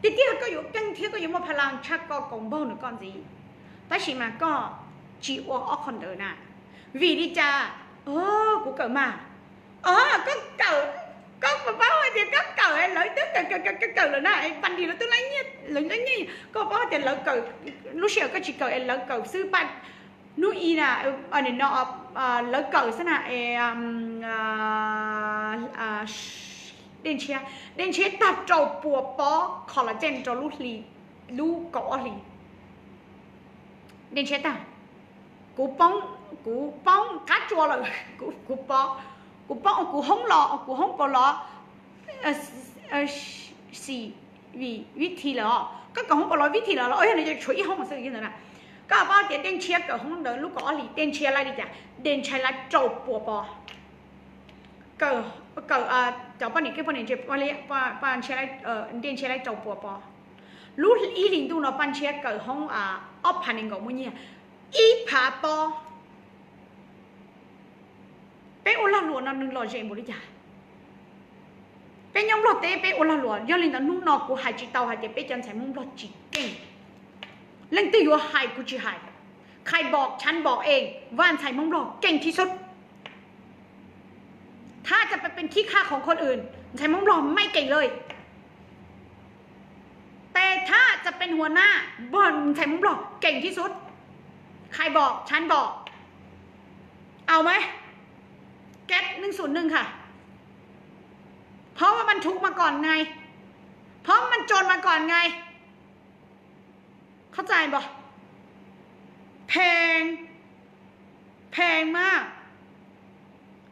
Tiag tiag koj yuav keej thiab koj yuav muaj pha las tshaj koj kaus npaug ntawm koj ntxiv, tab sis mas koj tsis ua ob qho ntawd na. Vim li cas? Kuv kawm mas. Koj kawm, koj puas paub hais tias koj kawm, lawv twb kawm kawm kawm kawm lawm na, pas dis lawv twb lawv nyiaj, koj paub hais tias lawv kawm, lub sij hawm koj tsis kawm es lawv kawm xwb, hnub ib na, no, lawv kawm xwb na, dej ntshiab, dej ntshiab tag rau pua pob collagen rau lub hli, lub kaum ob hlis. Dej ntshiab tag, kuv poob, kuv poob qab tsua lawm, kuv poob, kuv poob, kuv hoob los, kuv hoob paus los, xis, vim vib thi lawm os, koj kawm hoob paus los vib thi lawm los, yog li ces tshuav ib hoob xwb yog ntawd na. Koj paub tias dej ntshiab kawm hoob ntawd lub kaum ob hlis, dej ntshiab laib li cas? Dej ntshiab laib rau pua pob. Kawm, kawm cov poj niam keej poj niam ntse, dej ntshiab laib rau pua pob. Lub ib hlis ntuj no paj ntshiab kawm hoob ob phav nees nkaum muaj nyiaj, ib phav pob. Peb ua lag luam no nws lom zem npaum li cas? Peb nyob Nplog teb peb ua lag luam, yog li ntawd hnub no kuv hais tsis tau hais tias peb cov ntxhais Hmoob Nplog tsis keej. Leej twg yuav hais kuv tsis hais. ใครบอก ฉันบอกเอง ว่า ntxhais Hmoob Nplog เก่งที่สุด ถ้าจะไปเป็นขี้ข้าของคนอื่น เntxhais Hmoob Nplog ไม่เก่งเลย แต่ถ้าจะเป็นหัวหน้า เntxhais Hmoob Nplog เก่งที่สุด ใครบอก ฉันบอก เอาไหม แก๊สหนึ่งศูนย์หนึ่งค่ะ เพราะว่ามันทุกข์มาก่อนไง เพราะมันจนมาก่อนไง เข้าใจบ่ แพง แพงมาก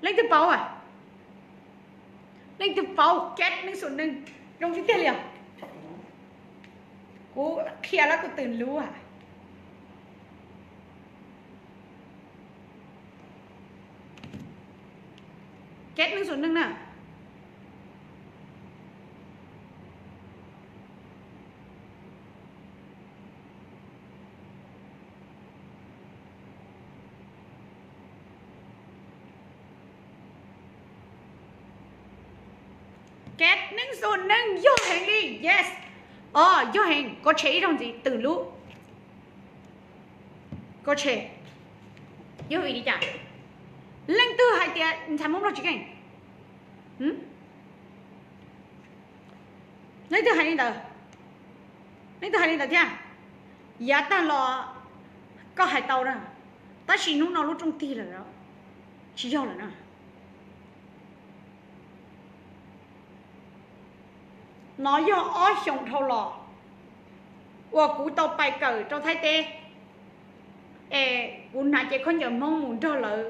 Leej twg paub, leej twg paub แก๊สหนึ่งศูนย์หนึ่ง zoo tiag tiag li os. Kuv qhia lawm kuv twm lub. แก๊สหนึ่งศูนย์หนึ่ง na. แก๊สหนึ่งศูนย์หนึ่ง yog heev li, yes. Os, yog heev, koj tshem ib zaug ntxiv twm lub. Koj tshem, yog vim li cas? Leej twg hais tias ntxhais Hmoob Nplog tsis keej? Leej twg hais li ntawd? Leej twg hais li ntawd thiab? Yav tag los koj hais tau na, tab sis hnub no lub rooj tig lawm, tsis yog lawm na. No yog ob xyoos dhau los uas kuv tau pais kawm rau Thaib teb, es kuv hnav cev khaub ncaws Hmoob mus nrog lawv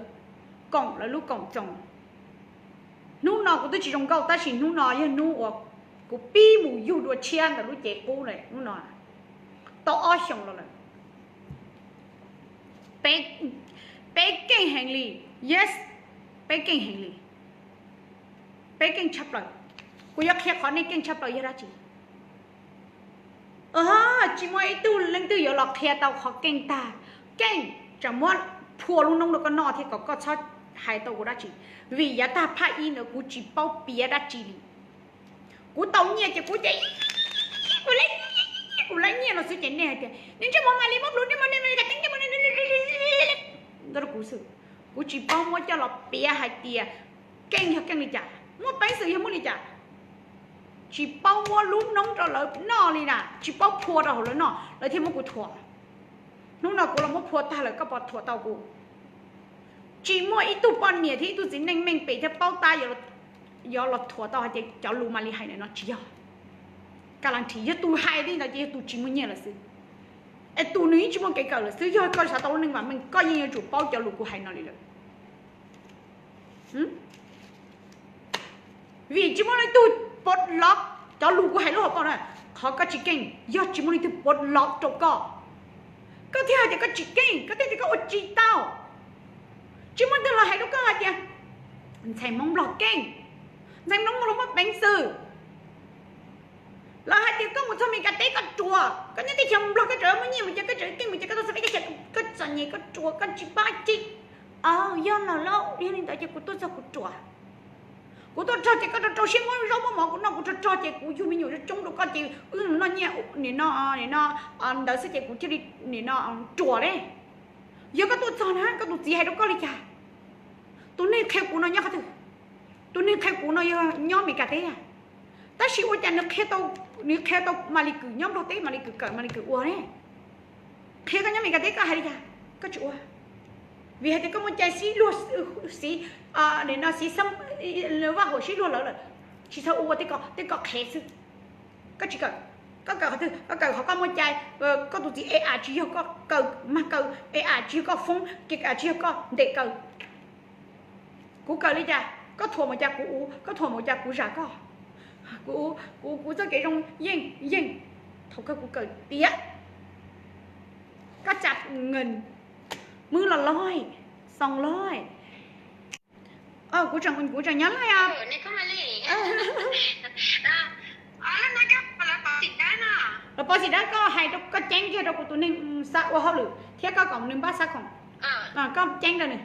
koom lawv lub koom txoos. Hnub no kuv twb tsis zoo nkauj, tab sis hnub no yog hnub uas kuv pib mus yug dua tshiab ntawm lub cev qub lawm. Hnub no tau ob xyoos los lawm. Peb keej heev li. Yes, peb keej heev li. Peb keej tshaj plaws. Kuv yuav qhia qhov nej keej tshaj plaws yog dab tsi. Tsis muaj ib tug leej twg yuav los qhia tau qhov keej tag. Keej tsam muab phua lub noob rau koj noj thiab kom koj txhob hais tau kuv dab tsi, vim yav tag phaj ib ntawd kuv tsis paub piav dab tsi li. Kuv tau nyiaj ces kuv ces kuv lab nyiaj los xwb ces nej hais tias nws ntsej muag mam li muab plhus ntsej muag, nej mam li ka teeb ntsej muag, ntawd rau kuv xwb. Kuv tsis paub muab coj los piav hais tias keej yog keej li cas, muaj peev xwm yog muaj li cas. Tsis paub muab lub noob rau lawv noj li na, tsis paub phua rau hauv lawv noj, lawv thiaj muab kuv thuam. Hnub no kuv los muab phua tag lawm, koj puas thuam tau kuv? Tsis muaj ib tug poj niam thiab ib tug txiv neej meej pem thiab paub tab yuav los thuam tau hais tias cov lus mam li hais ntawm no tsis yog. Ka las nrhis yog tus hais li ntawd ces yog tus tsis muaj nyiaj lawm xwb. Es tus nws yeej tsis muaj kev kawm lawm xwb, yog koj xav tau lub neej vam meej koj yeej yuav tsum paub cov lus kuv hais no li lawm. Vim tsis muaj leej twg pov lov cov lus kuv hais lub hauv paus na. Qhov koj tsis keej yog tsis muaj leej twg pov lov rau koj, koj thiaj hais tias koj tsis keej, koj thiaj tias koj ua tsis tau. Tsis muaj leej twg los hais rau koj hais tias ntxhais Hmoob Nplog keej, ntxhais Hmoob Nplog muaj peev xwm. Lawv hais tias koj mus txog Mes Kas teb koj ruam, koj nyob teb chaws Nplog koj tseem muaj nyiaj mus ces koj tseem keej mus ces koj tuaj txog peb teb chaws koj txom nyem koj ruam koj tsis pab tsis. Yog los lauj, yog li ntawd ces kuv tuaj txog kuv ruam. Kuv tuaj rog ces koj rau rau siab muab zaub muab mov kuv noj, kuv rog rog ces kuv yug me nyuam coob rau koj ces wb noj nyiaj nim no, nim no ntawd xwb ces kuv thiaj li nim no ruam li. Yog koj tuaj txog na koj tus txiv hais rau koj li cas? Tus neeg qhia kuv no nyob qhov twg? Tus neeg qhia kuv no yog nyob Mes Kas teb, tab sis ua cas nws qhia tau, nws qhia tau Malis Kwm nyob Nplog teb, Malis Kwm kawm Malis Kwm ua ne. Qhia koj nyob Mes Kas teb koj hais li cas koj tsis ua? Vim hais tias koj muaj cai sib luag, sib, nim no sib, vaj huam sib luag lawv lawm, tsis txhob ua ua tej ko, tej ko qhev xwb. Koj tsis kawm, koj kawm qhov twg? Koj kawm qhov koj muaj cai, koj tus txiv e a tsis yog koj kaw, mag kaw, e a tsis yog koj foob, ke a tsis yog koj ntes kaw. Kuv kawm li cas koj thuam mus cas kuv ua, koj thuam mus cas kuv zam koj. Kuv, kuv, kuv txoj kev zoo yeej yeej, thaum kawg kuv kawm tiav. Koj tsa nws, mws los loj, xoo loj. Kuv tseem, kuv tseem nyob laj os. Los pov xim dawb, koj hais rau, koj ceeb kiag rau kuv tus neeg xav ua hauj lwm thiab koj kom nws npaj xab khoom, koj ceeb rau nws.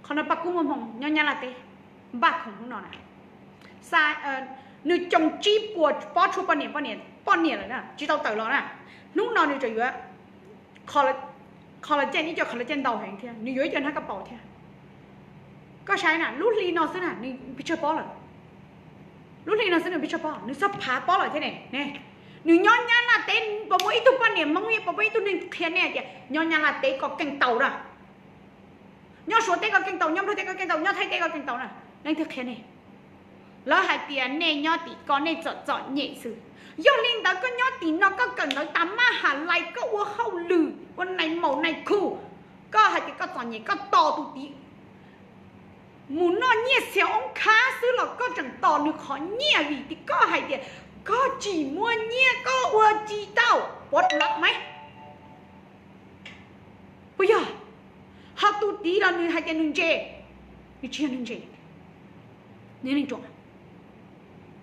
Qhov no Paj Kub muaj hmoo nyob Nyab Laj teb, npaj khoom hnub no na. Nws coom tsib puas pob tshuaj poj niam, poj niam, poj niam lawm na, tsis tau tawm los na. Hnub no nws tseem yuav collagen, ib co collagen ntau heev thiab, nws yuav ib co hnab kab paus thiab. Koj saib na, lub hli no xwb na nws pes tsawg pob lawm. Lub hli no xwb nws pes tsawg pob, nws txog phav pob lawm thiab ne. Nws nyob Nyab Laj teb, puas muaj ib tug poj niam Hmoob, puas muaj ib tug neeg qhia nej tias nyob Nyab Laj teb koj keej tau na? Nyob Suav teb koj keej tau, nyob Nplog teb koj keej tau, nyob Thaib teb koj keej tau na? Leej twg qhia nej? Lawv hais tias nej nyob tim ko nej txom txom nyem xwb. Yog li ntawd koj nyob tim no koj kawm ntawv tas maj has lais, koj ua hauj lwm ua nais maum nais khu, koj hais tias koj txom nyem koj tos tus tid mus noj nyiaj xias oob khab xwb los koj tseem tos nws qhov nyiaj vim tias koj hais tias koj tsis muaj nyiaj koj ua tsis tau. Puas lom mas? Puas yog? Ho tus tid los nws hais tias nws ntse, nws tsis yog neeg ntse, nws neeg ruam,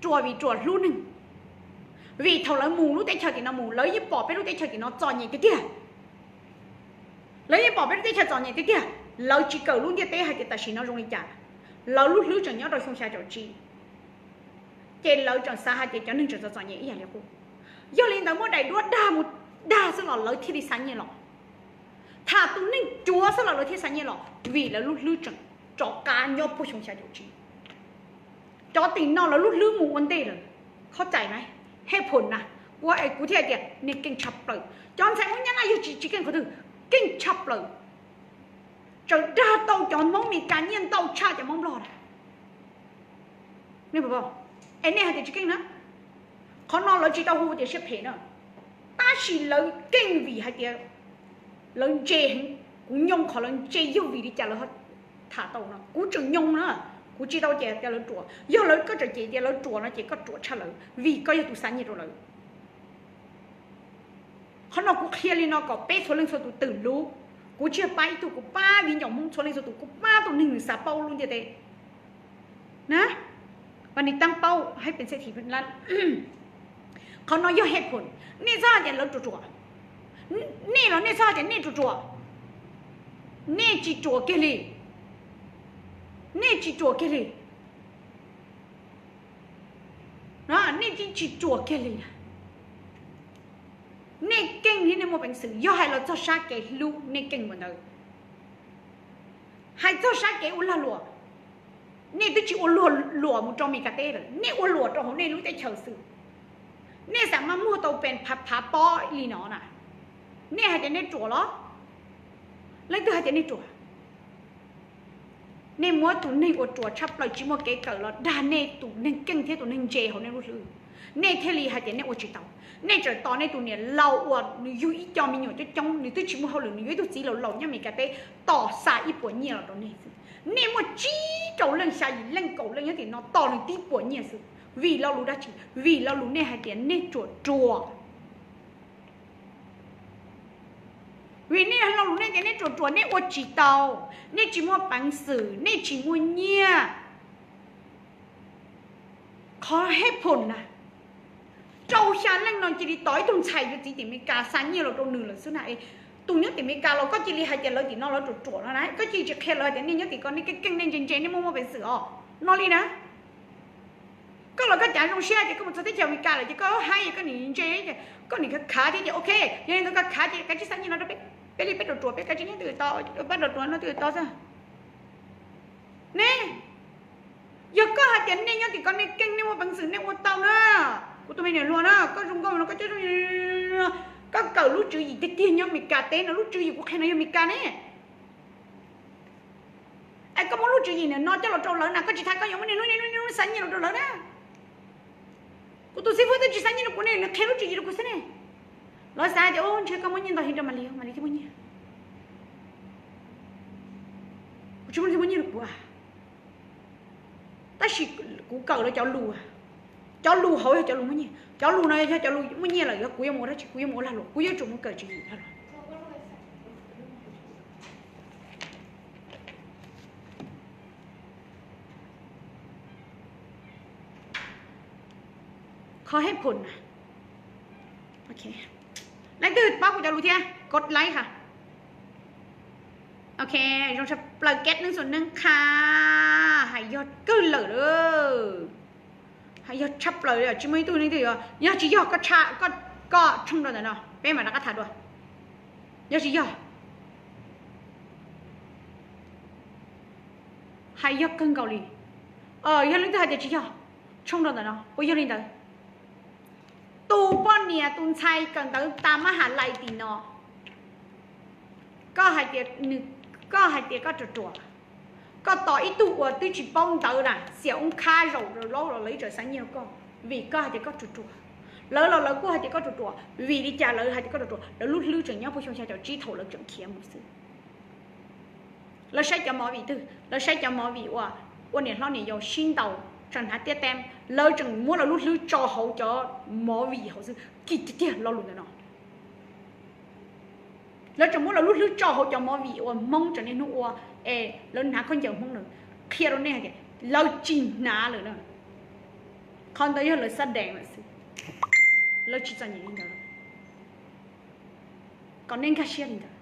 ruam vim ruam hlub neeg. Vim thaum lawv mus lub teb chaws tim no mus, lawv yeej pom peb lub teb chaws tim no txom nyem tiag tiag. Lawv yeej pom peb lub teb chaws txom nyem tiag tiag. Lawv tsis kawm lub ntiaj teb hais tias tam sim no zoo li cas. Lawv lub hlwb tseem nyob rau xyoo xya caum tsib, ces lawv tseem xav hais tias cov neeg tseem txom txom nyem ib yam li qub. Yog li ntawd muab daim duab dag mus dag xwb los lawv thiaj li xa nyiaj los. Tham tus neeg cuav xwb los lawv thiaj xa nyiaj los, vim lawv lub hlwb tseem rov qab nyob puag xyoo xya caum tsib. Cov tim no lawv lub hlwb mus ua ntej lawm. Khov cais mas, hej phom na, ua es kuv thiaj hais tias nej keej tshaj plaws. Cov ntxhais Hmoob Nyab Laj yog tsis, tsis keej qhov twg, keej tshaj plaws. Tseem dag tau cov Hmoob Mes Kas nyiaj ntau tshaj cov Hmoob Nplog na. Es nej hais tias tsis keej na, qhov no lawv tsis tau hu tias siab phem na, tab sis lawv keej vim hais tias lawv ntse heev. Kuv nyoo qhov lawv ntse yog vim li cas lawv tham tau no, kuv tseem nyoo na. Kuv tsis tau ces tias lawv ruam, yog lawv koj tseem ces tias lawv ruam no ces koj ruam tshaj lawv vim koj yog tus xa nyiaj rau lawv. Qhov no kuv qhia li no kom peb txhua leej txhua tus twm lub. Kuv tsis yog pab ib tug, kuv pab viv ncaus Hmoob txhua leej txhua tus, kuv pab tus neeg nws xav paub lub ntiaj teb na. Vam nis tab paub hais pees xej thim lab. Qhov no yog hej phom. Nej txhob hais tias lawv ruam ruam. Nej los nej txhob hais tias nej ruam ruam. Nej tsis ruam kiag li. Nej tsis ruam kiag li. Nej tsis ruam kiag li. Nej keej thiab nej muaj peev xwm, yog hais los txog sab kev hlub nej keej ua ntawd. Hais txog sab kev ua lag luam, nej twb tsis ua luag luam mus rau Meskas teb lawm, nej ua luam rau hauv nej lub teb chaws xwb. Nej xam maj muag tau pes phav pob li no na, nej hais tias nej ruam los? Leej twg hais tias nej ruam? Nej muab tus neeg uas ruam tshaj plaws tsis muaj kev kawm los dag nej tus neeg keej thiab tus neeg ntse hauv nej lub hlwb, nej thiaj li hais tias nej ua tsis tau. Nej tseem tos nej tus niam laus uas nws yug ib co me nyuam coob coob, nws twb tsis muaj hauj lwm, nws yuav ib tug txiv laus laus nyob Meskas teb tos xa ib puas nyiaj los rau nej xwb. Nej muaj tsib rau leej, xya yim leej, kaum leej nyob tim no tos nws tib puas nyiaj xwb. Vim lo lus dab tsi? Vim lo lus nej hais tias nej ruam ruam. Vim nej lo lus nej tias nej ruam ruam, nej ua tsis tau, nej tsis muaj peev xwm, nej tsis muaj nyiaj. Qhov hej phom na, rau xya leej no cia li tos ib tug ntxhais yuav txiv tim Meskas xa nyiaj los rau nws lawm xwb na. Tus nyob tim Meskas los koj cia li hais tias lawv tim no lawv ruam ruam no na, koj cia li tsis qhia lawv tias nej nyob tim ko nej keej keej, nej ntse ntse, nej muaj muaj peev xwm os, no li na. Koj los koj cav zoo siab tias koj mus txog teb chaws Meskas lawm ces koj haib, koj nim ntse, koj nim khav thiab ces ok, yog li ntawd koj khav ces kav tsij xa nyiaj no rau peb, peb li peb ruam ruam, peb kav tsij nyob twg tau, pab ruam ruam no twg tau xwb. Ne, yog koj hais tias nej nyob tim ko nej keej, nej muaj peev xwm nej ua tau na, kuv tus me niam hluas na, koj zoo nkauj no koj coj zoo, koj kawm lub tswv yim tiag tiag nyob Meskas teb no, lub tswv yim kuv qhia no yog Meskas ne. Es koj muab lub tswv yim ntawm no coj los rau lawv na, koj tsis tas koj yuav muab niaj hnub niaj hnub xa nyiaj los rau lawv na. Kuv tus xib fwb twb tsis xa nyiaj rau kuv ne, nws qhia lub tswv yim rau kuv xwb ne. Lawv xav tias ntshe koj muab nyiaj ntau heev rau Malis, Malis thiaj muaj nyiaj. Kuv tsis muaj, thiaj muaj nyiaj rau kuv. Tab sis kuv kawm lawv cov lus, cov lus hauv yog cov lus muaj nyiaj, cov lus no yog cov lus muaj nyiaj lawm, yog kuv yuav mus ua dab tsi, kuv yuav mus ua lag luam, kuv yuav tsum mus kawm tswv yim lag luam. Qhov hej phom na. Leej twg paub kuv cov lus thiab kod laib ha. Ok, zoo tshaj plaws Keb Neeb Xus Neeb qha, hais yog kawg lawm lawm. Hais yog tshaj plaws li, tsis muaj ib tug leej twg yuav, yog tsis yog koj, koj tshooj rau ntawm no peb mam rov qab tham dua. Yog tsis yog, hais yog kawg nkaus li. Yog leej twg hais tias tsis yog, tshooj rau ntawm no puas yog li ntawd? Tus poj niam tus ntxhais kawm ntawv tas mab ham lais tim no, koj hais tias, koj hais tias koj ruam ruam, koj tos ib tug uas twb tsis paub ntawv na, xiam oob khab zaum laub los lawv ib tsam xav nyiaj rau koj, vim koj hais tias koj ruam ruam. Lawv los lawv kuj hais tias koj ruam ruam, vim li cas lawv hais tias koj ruam ruam? Lawv lub hlwb tseem nyob puag xyoo xya caum tsib thaum lawv tseem khiav mus xwb. Lawv saib cov movie twg? Lawv saib cov movie uas ua niam hlob niam yau sib ntaus tseem hnav tiab teb, lawv tseem muab lawv lub hlwb tso hauv cov movie hauv xwb. Kim tiag tiag lo lus ntawm no. Lawv tseem muab lawv lub hlwb tso hauv cov movie uas Hmoob tseem niaj hnub ua, es lawv hnav khaub ncaws Hmoob na. Qhia rau nej hais tias lawv tsis hnav lawm na. Qhov ntawd yog lawv xab dees lawm xwb. Lawv tsis txom nyem li ntawd. Kom nej nkag siab li ntawd.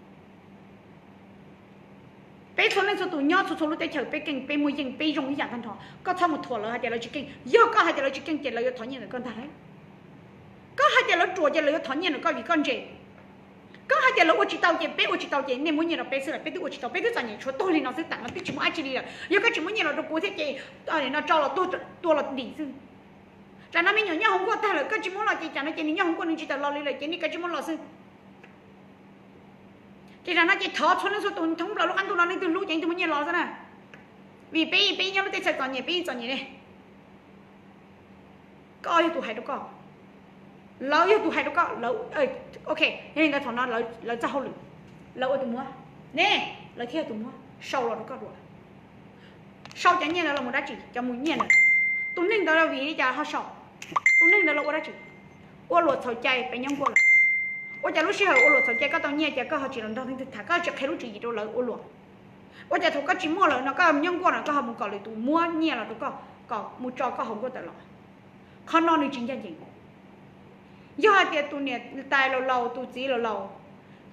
Peb txhua leej txhua tus nyob txhua txhua lub teb chaws peb keej, peb muaj yeej, peb zoo ib yam tag nrho. Koj txhob mus thuam lawv hais tias lawv tsis keej. Yog koj hais tias lawv tsis keej ces lawv yuav thov nyiaj ntawm koj ntag lauj. Koj hais tias lawv ruam ces lawv yuav thov nyiaj ntawm koj vim koj ntse. Koj hais tias lawv ua tsis tau ces peb ua tsis tau ces nej muab nyiaj rau peb xwb las, peb twb ua tsis tau, peb twb txom nyem tshuav tuag li no xwb, tam no twb tsis muaj dab tsi li lawm. Yog koj tsis muab nyiaj los rau kuv thiab ces no tso los tuag, tua los dim xwb. Tam no me nyuam nyob hauv nkuaj tag lawm, koj tsis muab los ces tam no ces nws nyob hauv nkuaj nws tsis tawm los li lawm ces nej kav tsij muab los xwb. Ces tam no ces thov txhua leej txhua tus thoob plaws lub qab ntuj no leej twg hlub ces leej twg muab nyiaj los xwb na. Vim peb, peb nyob lub teb chaws txom nyem, peb yeej txom nyem li. Koj yog tus hais rau koj, lawv yog tus hais rau koj, lawv, ok, yog li ntawd thaum no lawv txoj hauj lwm, lawv ua tus muab, ne, lawv thiaj yog tus muab sau los rau koj dua. Sau cov nyiaj ntawd los mus dab tsi? Cov mus nyiaj ntawd, tus neeg ntawd vim li cas ho sau? Tus neeg ntawd los ua dab tsi? Ua luam txhaum cai peb nyob nkuaj lawm. Ua cas lub sij hawm ua luam txhaum cai koj tau nyiaj ces koj ho tsis los nrog leej twg tham, koj tsis qhia lub tswv yim rau lawv ua luam? Ua cas thaum koj tsis muaj lawm no koj nyob nkuaj no koj ho mus kom lwm tus muab nyiaj los rau koj, kom mus tso koj hauv nkuaj tawm los? Qhov no nws tsis ncaj ncees. Yog hais tias tus niam tais laus laus, tus txiv laus laus,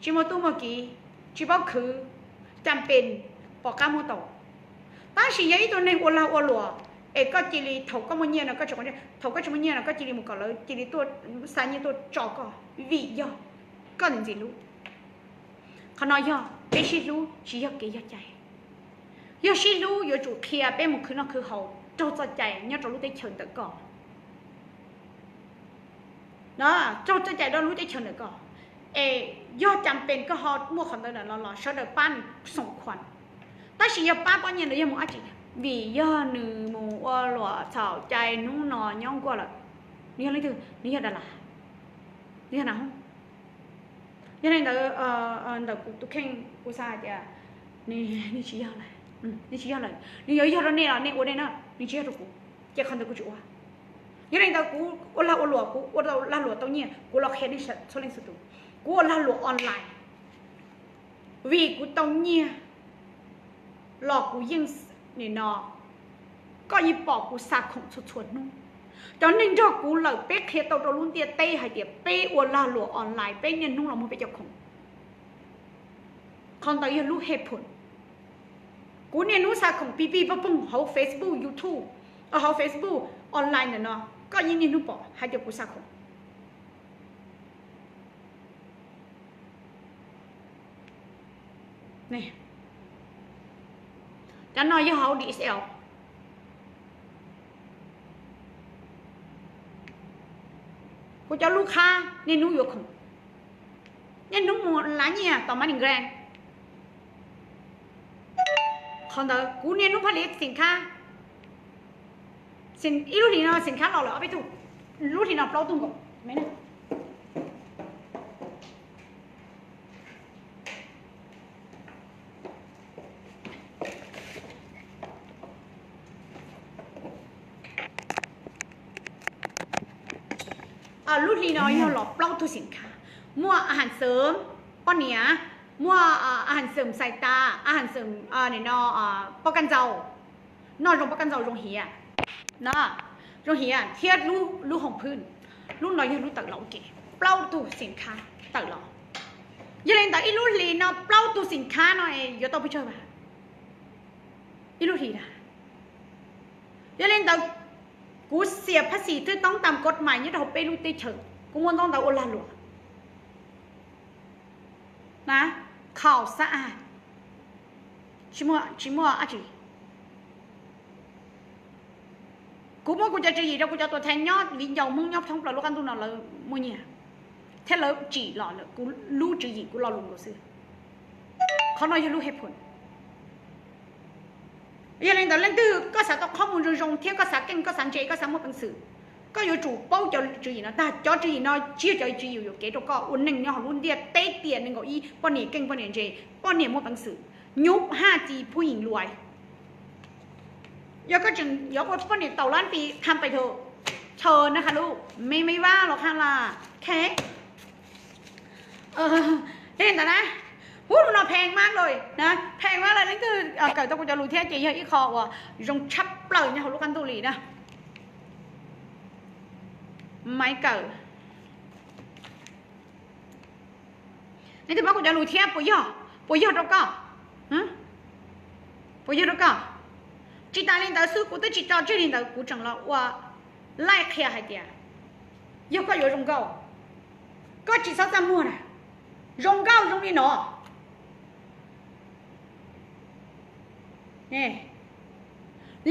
tsis muaj tub muaj kiv, tsis paub khwv, cas pes pom qab muab tau. Tab sis yog ib tug neeg ua lag ua luam, es koj cia li thaum koj muaj nyiaj no koj tsis, thaum koj tsis muaj nyiaj no koj cia li mus kom lawv cia li tuaj xa nyiaj tuaj tso koj vim yog koj ntxim hlub. Qhov no yog peb sib hlub, tsis yog kev yog cai. Yog sib hlub yuav tsum qhia peb mus khwv noj khwv haus raug txoj cai nyob rau lub teb chaws ntawm koj. Raug txoj cai rau lub teb chaws ntawm koj, es yog cas pes koj ho muaj qhov ntawd lawm los sawv daws pab nws xoom khuam. Tab sis yog pab poj niam ntawd yog mus dab tsi? Vim yog nws mus ua luam txhaum cai hnub no nyob nkuaj lawm. Nws yog leej twg? Nws yog das las, nws yog nas hoob. Yog li ntawd, ntawm kuv tus kheej kuv xav hais tias nws tsis yog lawm, nws tsis yog lawm. Nws yuav yog rau nej los nej ua nej na, nws tsis yog rau kuv, ces qhov ntawd kuv tsis ua. Yog li ntawd kuv ua lag ua luam, kuv ua lag luam tau nyiaj, kuv los qhia nej txhua leej txhua tus, kuv ua lag luam online vim kuv tau nyiaj los kuv yeej, nim no koj yeej pom kuv xa khoom txhua txhua hnub. Cov neeg nrog kuv lawm peb qhia tau rau lub ntiaj teb hais tias peb ua lag luam online peb niaj hnub los muag peb cov khoom. Qhov ntawd yog lub hej phoom. Kuv niaj hnub xa khoom pig pig pog poog hauv Facebook, YouTube, hauv Facebook, online ntawm no, koj yeej niaj hnub pom hais tias kuv xa khoom. Cov no yog hauv DSL. Kuv cov lub qhab niaj hnub yuav khoom, niaj hnub mus lav nyiaj tom Money Gram. Qhov ntawd kuv niaj hnub phaj li xim khab, ib lub hlis no xim khab los lawm ob peb tug, lub hlis no plaub tug nkaus. Lub hli no yog los plaub tug xim khab, muaj a has xeem poj niam, muaj a has xeem xais tas, a has xeem no poj kaj ntxaus, noj zoo poj kaj ntxaus zoo hiav, zoo hiav thiab lub hoom phwj. Lub no yog lub tawm los ua ke, plaub tug xim khab tawm los. Yog li ntawd ib lub hlis no plaub tug xim khab no yuav tau pes tsawg vas? Ib lub hlis na. Yog li ntawd kuv xiam phaj xim thwj toob tam kod mais nyob rau hauv peb lub teb chaws, kuv muaj ntaub ntawv ua lag luam na, khaum xab a, tsis muaj dab tsi. Kuv muab kuv cov tswv yim rau kuv cov tuam thaiv nyob viv ncaus Hmoob nyob thoob plaws lub qab ntuj no lawv muaj nyiaj thiab lawv tsim los lawm kuv lub tswv yim kuv lo lus nkaus xwb. Qhov no yog lub hej phoom. Yog li ntawd leej twg koj xav tau qhob mus zoo zoo thiab koj xav keej koj xav ntse koj xav muaj peev xwm, koj yuav tsum paub cov tswv yim no tag. Cov tswv yim no tsis yog cov tswv yim yuam kev rau koj ua neej nyob hauv lub ntiaj teb tiam nees nkaum ib, poj niam keej poj niam ntse, poj niam muaj peev xwm, nyub haj ci phuj yim luais. Yog koj tseem yuav ua poj niam taum lab nti tham pais thaum chaw na qha lub me me vaj los qha las. Li ntawd na, hub no pheej mab lawm na, pheej mab lawm. Leej twg kawm tau kuv cov lus thiab ces yog ib qho uas zoo tshaj plaws nyob hauv lub qab ntuj li na. Maiv kawm. Leej twg paub kuv cov lus thiab puas yog, puas yog rau koj? Puas yog rau koj? Tsis tas li ntawd xwb kuv twb tsis tso tseg li ntawd kuv tseem los ua laij qhia hais tias yog koj yuav zoo nkauj, koj tsis txhob txaj muag na, zoo nkauj zoo li no.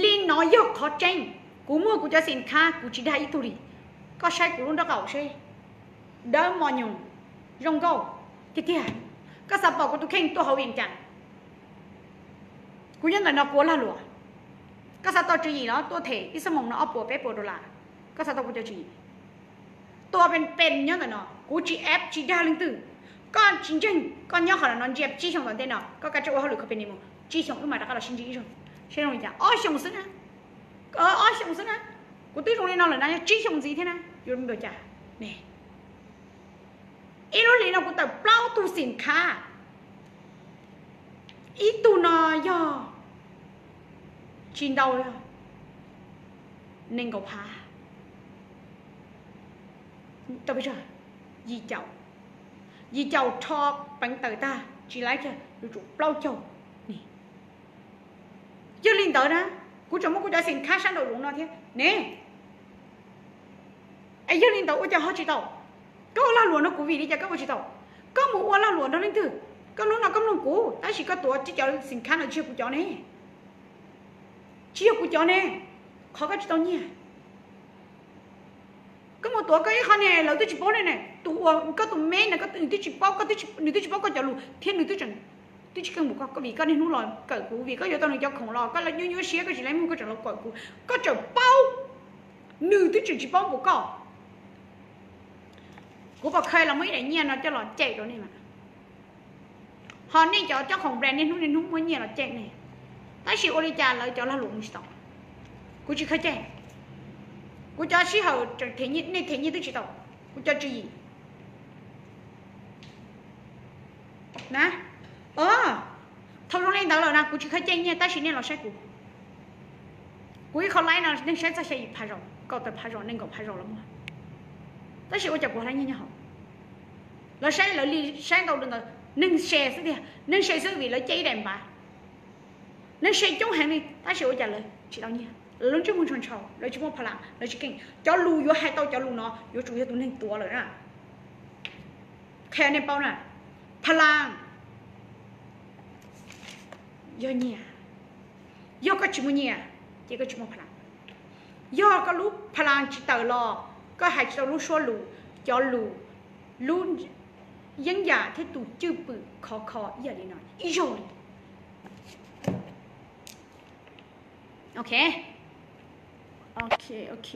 Li no yog qhov tseeb, kuv muaj kuv cov xim khab kuv tsis dag ib tug li. Koj saib kuv lub nraub qaum seb, dawb mos nyoos, zoo nkauj tiag tiag. Koj xav pom kuv tus kheej tuaj hauv Vias Cas, kuv nyob ntawm no kuv ua lag luam. Koj xav tau tswv yim los tuaj them ib xuab moos no ob puas peb puas dollar. Koj xav tau kuv cov tswv yim? Tua pes pes nyob ntawm no, kuv tsis eb tsis dag leej twg. Koj tsis ntseeg, koj nyob qhov no ntsia tsib xyoo tom ntej no, koj kav tsij ua hauj lwm company mus, tsib xyoo wb mam rov qab los sib ntsib ib zaug. Sib zoo li cas? Ob xyoos xwb na. Ob xyoos xwb na. Kuv twb zoo li no lawm na, yog tsib xyoo ntxiv thiab na, yuav npaum cas ne? Ib lub hlis no kuv tawm plaub tug xim khab, ib tug no yog tsis ntau, yog nees nkaum phav, tau pes tsawg? Yim caum. Yim caum rho peev tawm tag tsis laib kiag, yuav tsum plaub caug. Yog li ntawd na, kuv tseem muab kuv cov xim khab sab nraum zoov no thiab ne. Es yog li ntawd ua cas ho tsis tau? Koj ua lag luam no kuv vim li cas koj ua tsis tau? Koj mus ua lag luam nrog leej twg? Koj hnub no koj mloog kuv tab sis koj tuav tib cov xim khab no tsis yog kuv cov ne. Tsis yog kuv cov ne, qhov koj tsis tau nyiaj. Koj mus tuav koj ib qho ne lawv twb tsis paub ne, tus uas koj tus me na, nws twb tsis paub, nws twb tsis paub koj cov lus thiab nws twb tsis keej npaum koj, vim koj niaj hnub los kawm kuv, vim koj yuav tau nws cov khoom los koj nyuaj nyuaj siab koj tsis laib muag koj tseem los kawm kuv, koj tseem paub, nws twb tseem tsis paub npaum koj. Kuv pom kha los muab ib daim nyiaj no coj los cem rau nej mas, ho nej cov coj khoom brand niaj hnub niaj hnub muab nyiaj los cem nej, tab sis ua li cas lawv cov lag luam mus tsis tau? Kuv tsis khav cem. Kuv cov sij hawm nej them nyiaj twb tsis tau, kuv cov tswv yim na. Thaum zoo li ntawd lawm na kuv tsis khav cem nyiaj tab sis nej los saib kuv. Kuv ib qho live no neeg saib txog xya yim phav zaus, kaum tawm phav zaus, nees nkaum phav zaus los muaj, tab sis ua cas kuv hlais nyiaj nyob hauv? Lawv saib lawv li saib ntau ntawd, neeg share xwb tiag, neeg share xwb vim lawv caij ib daim npav, neeg share coob heev li tab sis ua cas lawv tsis tau nyiaj? Lawv lub ntsej muag ntshaus ntshaus, lawv tsis muaj pha las, lawv tsis keej. Cov lus yuav hais tau cov lus no yuav tsum yog tus neeg tuav lawm na. Qhia nej paub na, pha las yog nyiaj. Yog koj tsis muaj nyiaj ces koj tsis muaj pha las. Yog koj lub pha las tsis tawm los koj hais tsis tau lub suab lus, cov lus, lub yeeb yam thiab tus cwj pwm khov kho ib yam li no ib zaug li. Ok, ok, ok,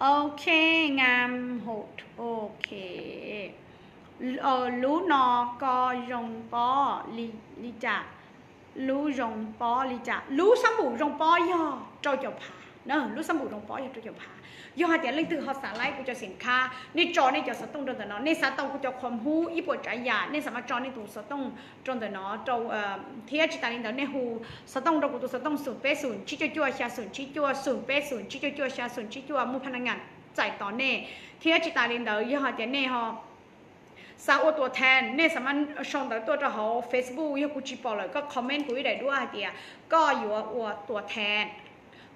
ok, ngam hot, ok. Lub no ko zoo pob li cas? Lub zoo pob li cas? Lub xab npum zoo pob yog rau caum phav na, lub xab npum zoo pob yog rau caum phav. Yog hais tias leej twg ho xav laib kuv cov xim khab, nej tso nej cov xov tooj rau ntawm no, nej xav tau kuv cov qhuam hub ib puas tsav yam, nej xav mas tso nej tus xov tooj rau ntawm no rau, thiab tsis tas li ntawd nej hu xov tooj rau kuv tus xov tooj xoom peb xoom tsib cuaj cuaj xya xoom tsib cuaj, xoom peb xoom tsib cuaj cuaj xya xoom tsib cuaj, muaj pha na ngas txais tos nej. Thiab tsis tas li ntawd yog hais tias nej ho xav ua tuam thees, nej xav mas sau ntawv tuaj rau hauv Facebook, yog kuv tsis pom lawm koj comment kuv ib daim duab hais tias koj yuav ua tuam thees.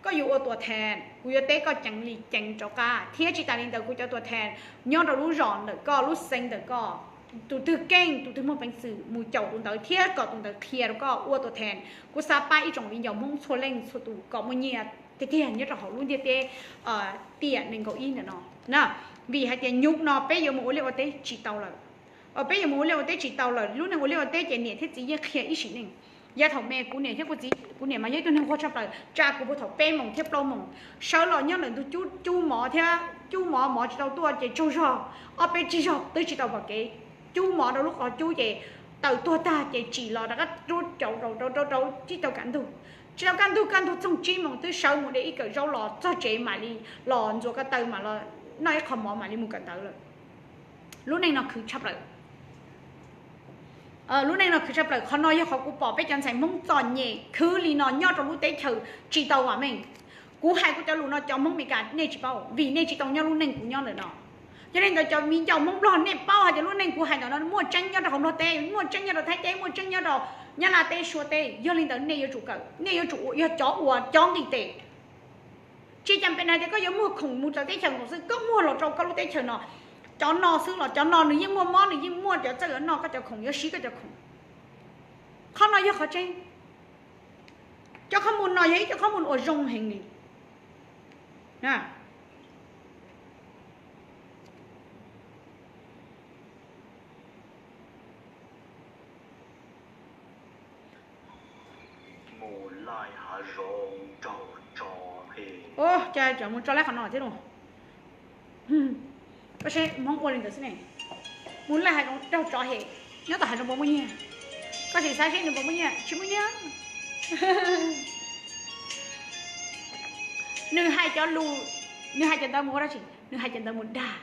Koj yuav ua tuam thees, kuv yuav teb koj ceev li ceev rov qab. Thiab tsis tas li ntawd kuv cov tuam thees nyob rau lub zos ntawm koj, lub xeev ntawm koj, tus twg keej tus twg muaj peev xwm mus caum tus ntawd thiab kom tus ntawd qhia rau koj ua tuam thees. Kuv xav pab ib tsoom viv ncaus Hmoob txhua leej txhua tus kom muaj nyiaj tiag tiag nyob rau hauv lub ntiaj teb tiam nees nkaum ib ntawm no na. Vim hais tias nyuj no peb yuav mus ua liaj ua teb tsis tau lawm. Peb yuav mus ua liaj ua teb tsis tau lawm, lub neej ua liaj ua teb ces niam thiab txiv yeej qhia ib sim neej. Yav thaum me kuv niam thiab kuv txiv, kuv niam mas yog ib tug neeg quaj tshaj plaws, tsa kuv puag thaum peb moos thiab plaub moos, sawv los nyob ntawm ntug cub, cub mov thiab cub mov, mov tsis tau tuaj ces tsaug zog, ob peb tsig zog twb tsis tau pom kev. Cub mov rau lub qhov cub ces tawm tuag tag ces tsim los rov qab rub cauv rau rau rau rau tsis tau kaj ntug. Tsis tau kaj ntug, kaj ntug txog tsib moos twb sawv mus de ib kawm zaub los txog tsev mam li los ntxuav ko taw mam los noj ib qho mov mam li mus kawm ntawv lawm. Lub neej no khwv tshaj plaws. Lub neej no khwv tshaj plaws, qhov no yog qhov kuv pom peb cov ntxhais Hmoob txom nyem khwv li no nyob rau lub teb chaws tsis tau vam meej. Kuv hais kuv cov lus no cov Hmoob Meskas nej tsis paub vim nej tsis tau nyob lub neej kuv nyob ntawm no. Yog li ntawd cov viv ncaus Hmoob Nplog nej paub hais tias lub neej kuv hais ntawm no muaj tseeb nyob rau hauv Nplog teb, muaj tseeb nyob rau Thaib teb, muaj tseeb nyob rau Nyab Laj teb, Suav teb. Yog li ntawd nej yuav tsum kawm, nej yuav tsum yog cov uas cov nqis tes. Tsis cam pem hais tias koj yuav muag khoom mus txawv teb chaws nkaus xwb, koj muag los rau koj lub teb chaws no. Cov no xwb los cov no nws yeej muaj mob, nws yeej muaj cov txawj yuav noj koj cov khoom, yuav siv koj cov khoom. Qhov no yog qhov tseeb. Cov qhov muag no yog ib cov qhov muag uas zoo heev li. Mus laij hav zoov raug tso phem. Ua cas cov mus tso laij qhov no thiab no. Koj saib Hmoob ua li ntawd xwb ne. Mus laj hav zoov raug tsov hem, nyob tom hav zoov puas muaj nyiaj? Koj sim xav seb nws puas muaj nyiaj, tsis muaj nyiaj. Nws hais cov lus, nws hais cov ntawd mus ua dab tsi? Nws hais cov ntawd mus dag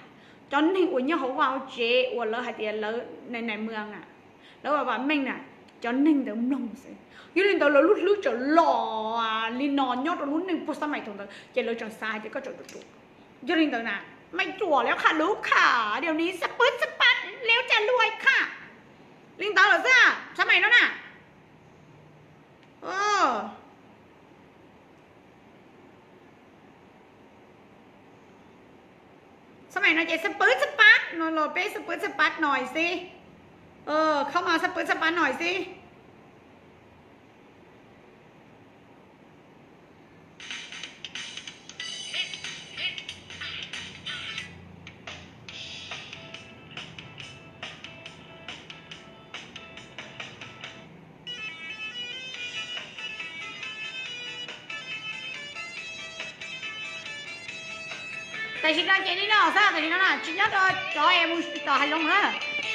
cov neeg uas nyob hauv vaj hauv tsev uas lawv hais tias lawv nais nais muas a, lawv vam meej na, cov neeg ntawd mloog xwb. Yog li ntawd lawv lub hlwb tseem los li no nyob rau lub neej puag xab maim thaum ntawd ces lawv tseem xav hais tias koj tseem ruam ruam. Yog li ntawd na, mej ruam lawv qha lub kham diam ni xab pwb xab pab lawv caj luaj kham li ntawd lawm xwb xab maim no na. Xab maim no ces xab pwb xab pab no los peb xab pwb xab pab no xwb. Khab mas xab pwb xab pab no xwb. Tam sim no ces li no xwb, tam sim no tsis nyob rau cov es mus tom hav zoov na.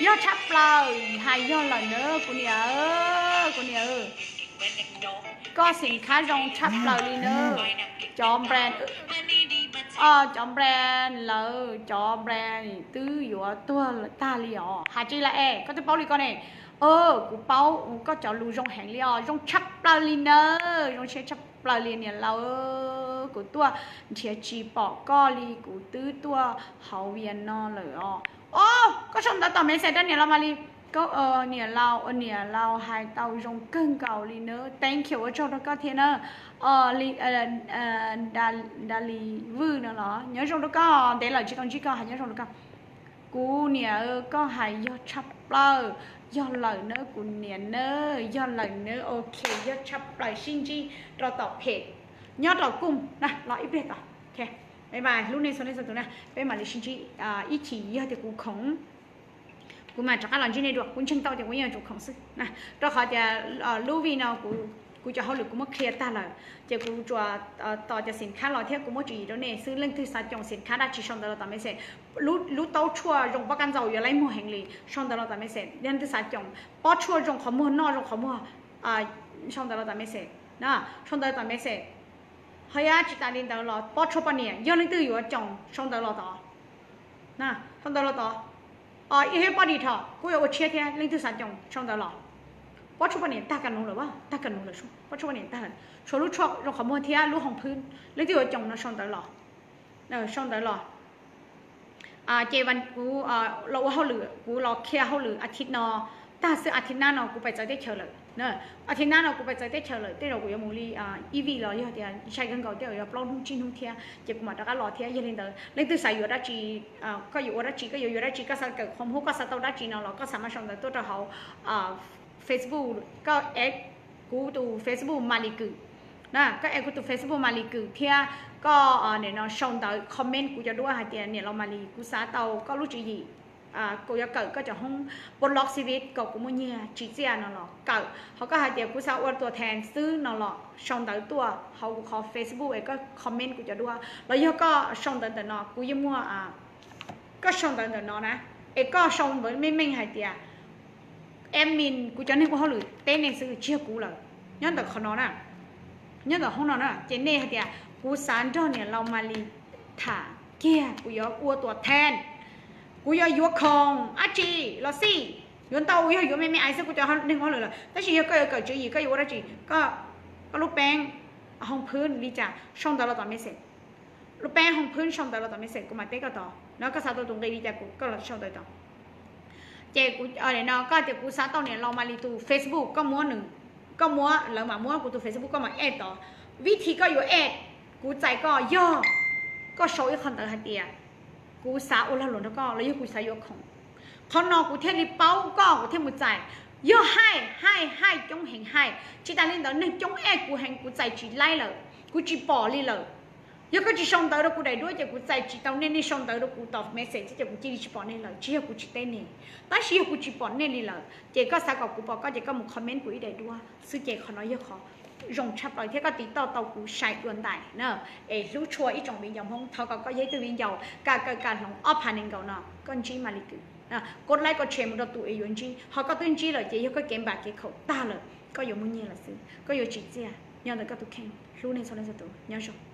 Yog tshaj plaws hais yog lawm na kuv niam, kuv niam, koj xim khab zoo tshaj plaws li na. Cov brand, cov brand lawv cov brand twb yuav tuag tag li os. Hais tsis lawm es koj twb paub li ko ne. Kuv paub koj cov lus zoo heev li os, zoo tshaj plaws li na, zoo siab tshaj plaws li niam laus. Kuv tuaj nrhiav tsis pom koj li, kuv twb tuaj hauv Vias no lawm os. Os, koj sau ntawv tom message rau niam laus Malis. Niam laus, niam laus hais tau zoo kawg nkaus li na. Thank you, ua tsaug rau koj thiab na. Dali Vwj no los nyob zoo rau koj, ntev lawm tsis tau ntsib koj, hais nyob zoo rau koj. Kuv niam, koj hais yog tshaj plaws, yog lawm na kuv niam na, yog lawm na, ok, yog tshaj plaws, sib ntsib rau tom phem nyob rau kuj na, los ib pliag tom. Bye bye lub neej txhua leej txhua tus na, peb mam li sib ntsib ib chim yog tias kuv khoom. Kuv mam rov qab los ntsib nej dua, kuv ntseeg tau tias kuv yeej yuav tsum khoom xwb na, rau qhov tias lub vij no kuv cov hauj lwm kuv muab clear tag lawm, ces kuv tsuas tos cov xim khab los thiab kuv muab tswv yim rau nej xwb. Leej twg xav coom xim khab dab tsi sau ntawv los tom message. Lub taub tshuaj zoo pob kab ntxaus yuav laib muag heev li, sau ntawv los tom message. Leej twg xav coom pob tshuaj zoo qhov muag noj zoo qhov muag, sau ntawv los tom message na, sau ntawv tom message. Ho yog tsis tas li ntawd los pob tshuaj poj niam, yog leej twg yuav coom sau ntawv los tod, sau ntawv los tod. Ib hib poj di tho kuj yuav ua tshiab thiab, leej twg xav coom sau ntawv los. Pob tshuaj poj niam tag ka nuv lawm, tag ka nuv lawm, pob tshuaj poj niam tag lawm, tshuav lub tshuaj zoo qhov muag thiab lub hoos phwb, leej twg yuav coom no sau ntawv los, sau ntawv los. Ces kuv los ua hauj lwm, kuv los clear hauj lwm a thib no tag xwb, a thib nab no kuv pais txawv teb chaws lawm. A thib nab no kuv pais txawv teb chaws lawm, tej zaum kuv yuav mus li ib vij los yog tias ntshai kawg nkaus tej zaum yuav plaub hnub tsib hnub thiab ces kuv mam rov qab los thiab. Yog li ntawd leej twg xav yuav dab tsi, koj yuav ua dab tsi, koj yuav yuav dab tsi, koj xav kawm qhov muag, koj xav tau dab tsi no los koj xav mas sau ntawv tuaj rau hauv Facebook, koj add kuv tus Facebook Malis Kwm na, koj add kuv tus Facebook Malis Kwm thiab koj nim no sau ntawv comment kuv cov duab hais tias niam laus Malis, kuv xav tau koj lub tswv yim, kuv yuav kawm koj cov hoob pos loj xib vis kom kuv muaj nyiaj tsim txiaj no los kawm. Ho koj hais tias kuv xav ua tuam thas xwb no los sau ntawv tuaj hauv kuv qhov Facebook es koj comment kuv cov duab, los yog koj sau ntawv ntawm no kuv yeej muaj, koj sau ntawv ntawm no na, es koj sau ntawv meej meej hais tias admin, kuv cov neeg ua hauj lwm teb nej xwb tsis yog kuv lawm, nyob ntawm qhov no na, nyob ntawm hoob no na, ces nej hais tias kuv xav nrog niam laus Malis tham kiag, kuv yuav ua tuam thas, kuv yuav yuav khoom dab tsi los xij, yuav ntau yog yuav me me ais xwb kuv cov neeg ua hauj lwm lawm. Tab sis yog koj yuav kawm tswv yim, koj yuav ua dab tsi, koj lub peeb hoos phwb li cas sau ntawv los tom message. Lub peeb hoos phwb sau ntawv los tom message kuv mam teb koj tod, no koj xav tau tus nqi li cas kuv koj los sau ntawv tod. Ces kuv no koj tias kuv xav tau niam laus Malis tus Facebook, koj muab nws, koj muab, lawv mam muab kuv tus Facebook koj mam add tod. Vib thib koj yuav add kuv txais koj yog koj sau ib qho ntawv hais tias kuv xav ua lag luam nrog koj los yog kuv xav yuav khoom. Qhov no kuv thiaj li paub koj, kuv thiaj mus txais. Yog haij, haij, haij coob heev haij, tsis tas li ntawd neeg coob add kuv heev kuv txais tsis laib lawm, kuv tsis pom li lawm. Yog koj tsis sau ntawv rau kuv daim duab ces kuv txais tsis tau nej, nej sau ntawv rau kuv tom message xwb ces kuv cia li tsis pom nej lawm, tsis yog kuv tsis teb nej. Tab sis yog kuv tsis pom nej li lawm ces koj xav kom kuv pom koj ces koj mus comment kuv ib daim duab xwb ces qhov no yog qhov zoo tshaj plaws thiab koj tiv toj tau kuv sai dua ntais na. Es hlub tshua ib tsoom viv ncaus Hmoob, thov kom koj yog ib tug viv ncaus kam kawm kam hloov ob phav nees nkaum no koj ntsib Maly Kws, koj like koj share mus rau tus es yuav ntsib, ho koj twb ntsib lawm ces yog koj kev npam kev khaum tag lawm, koj yuav muaj nyiaj lawm xwb, koj yuav tsim txiaj nyob ntawm koj tus kheej. Hlub nej txhua leej txhua tus, nyob zoo.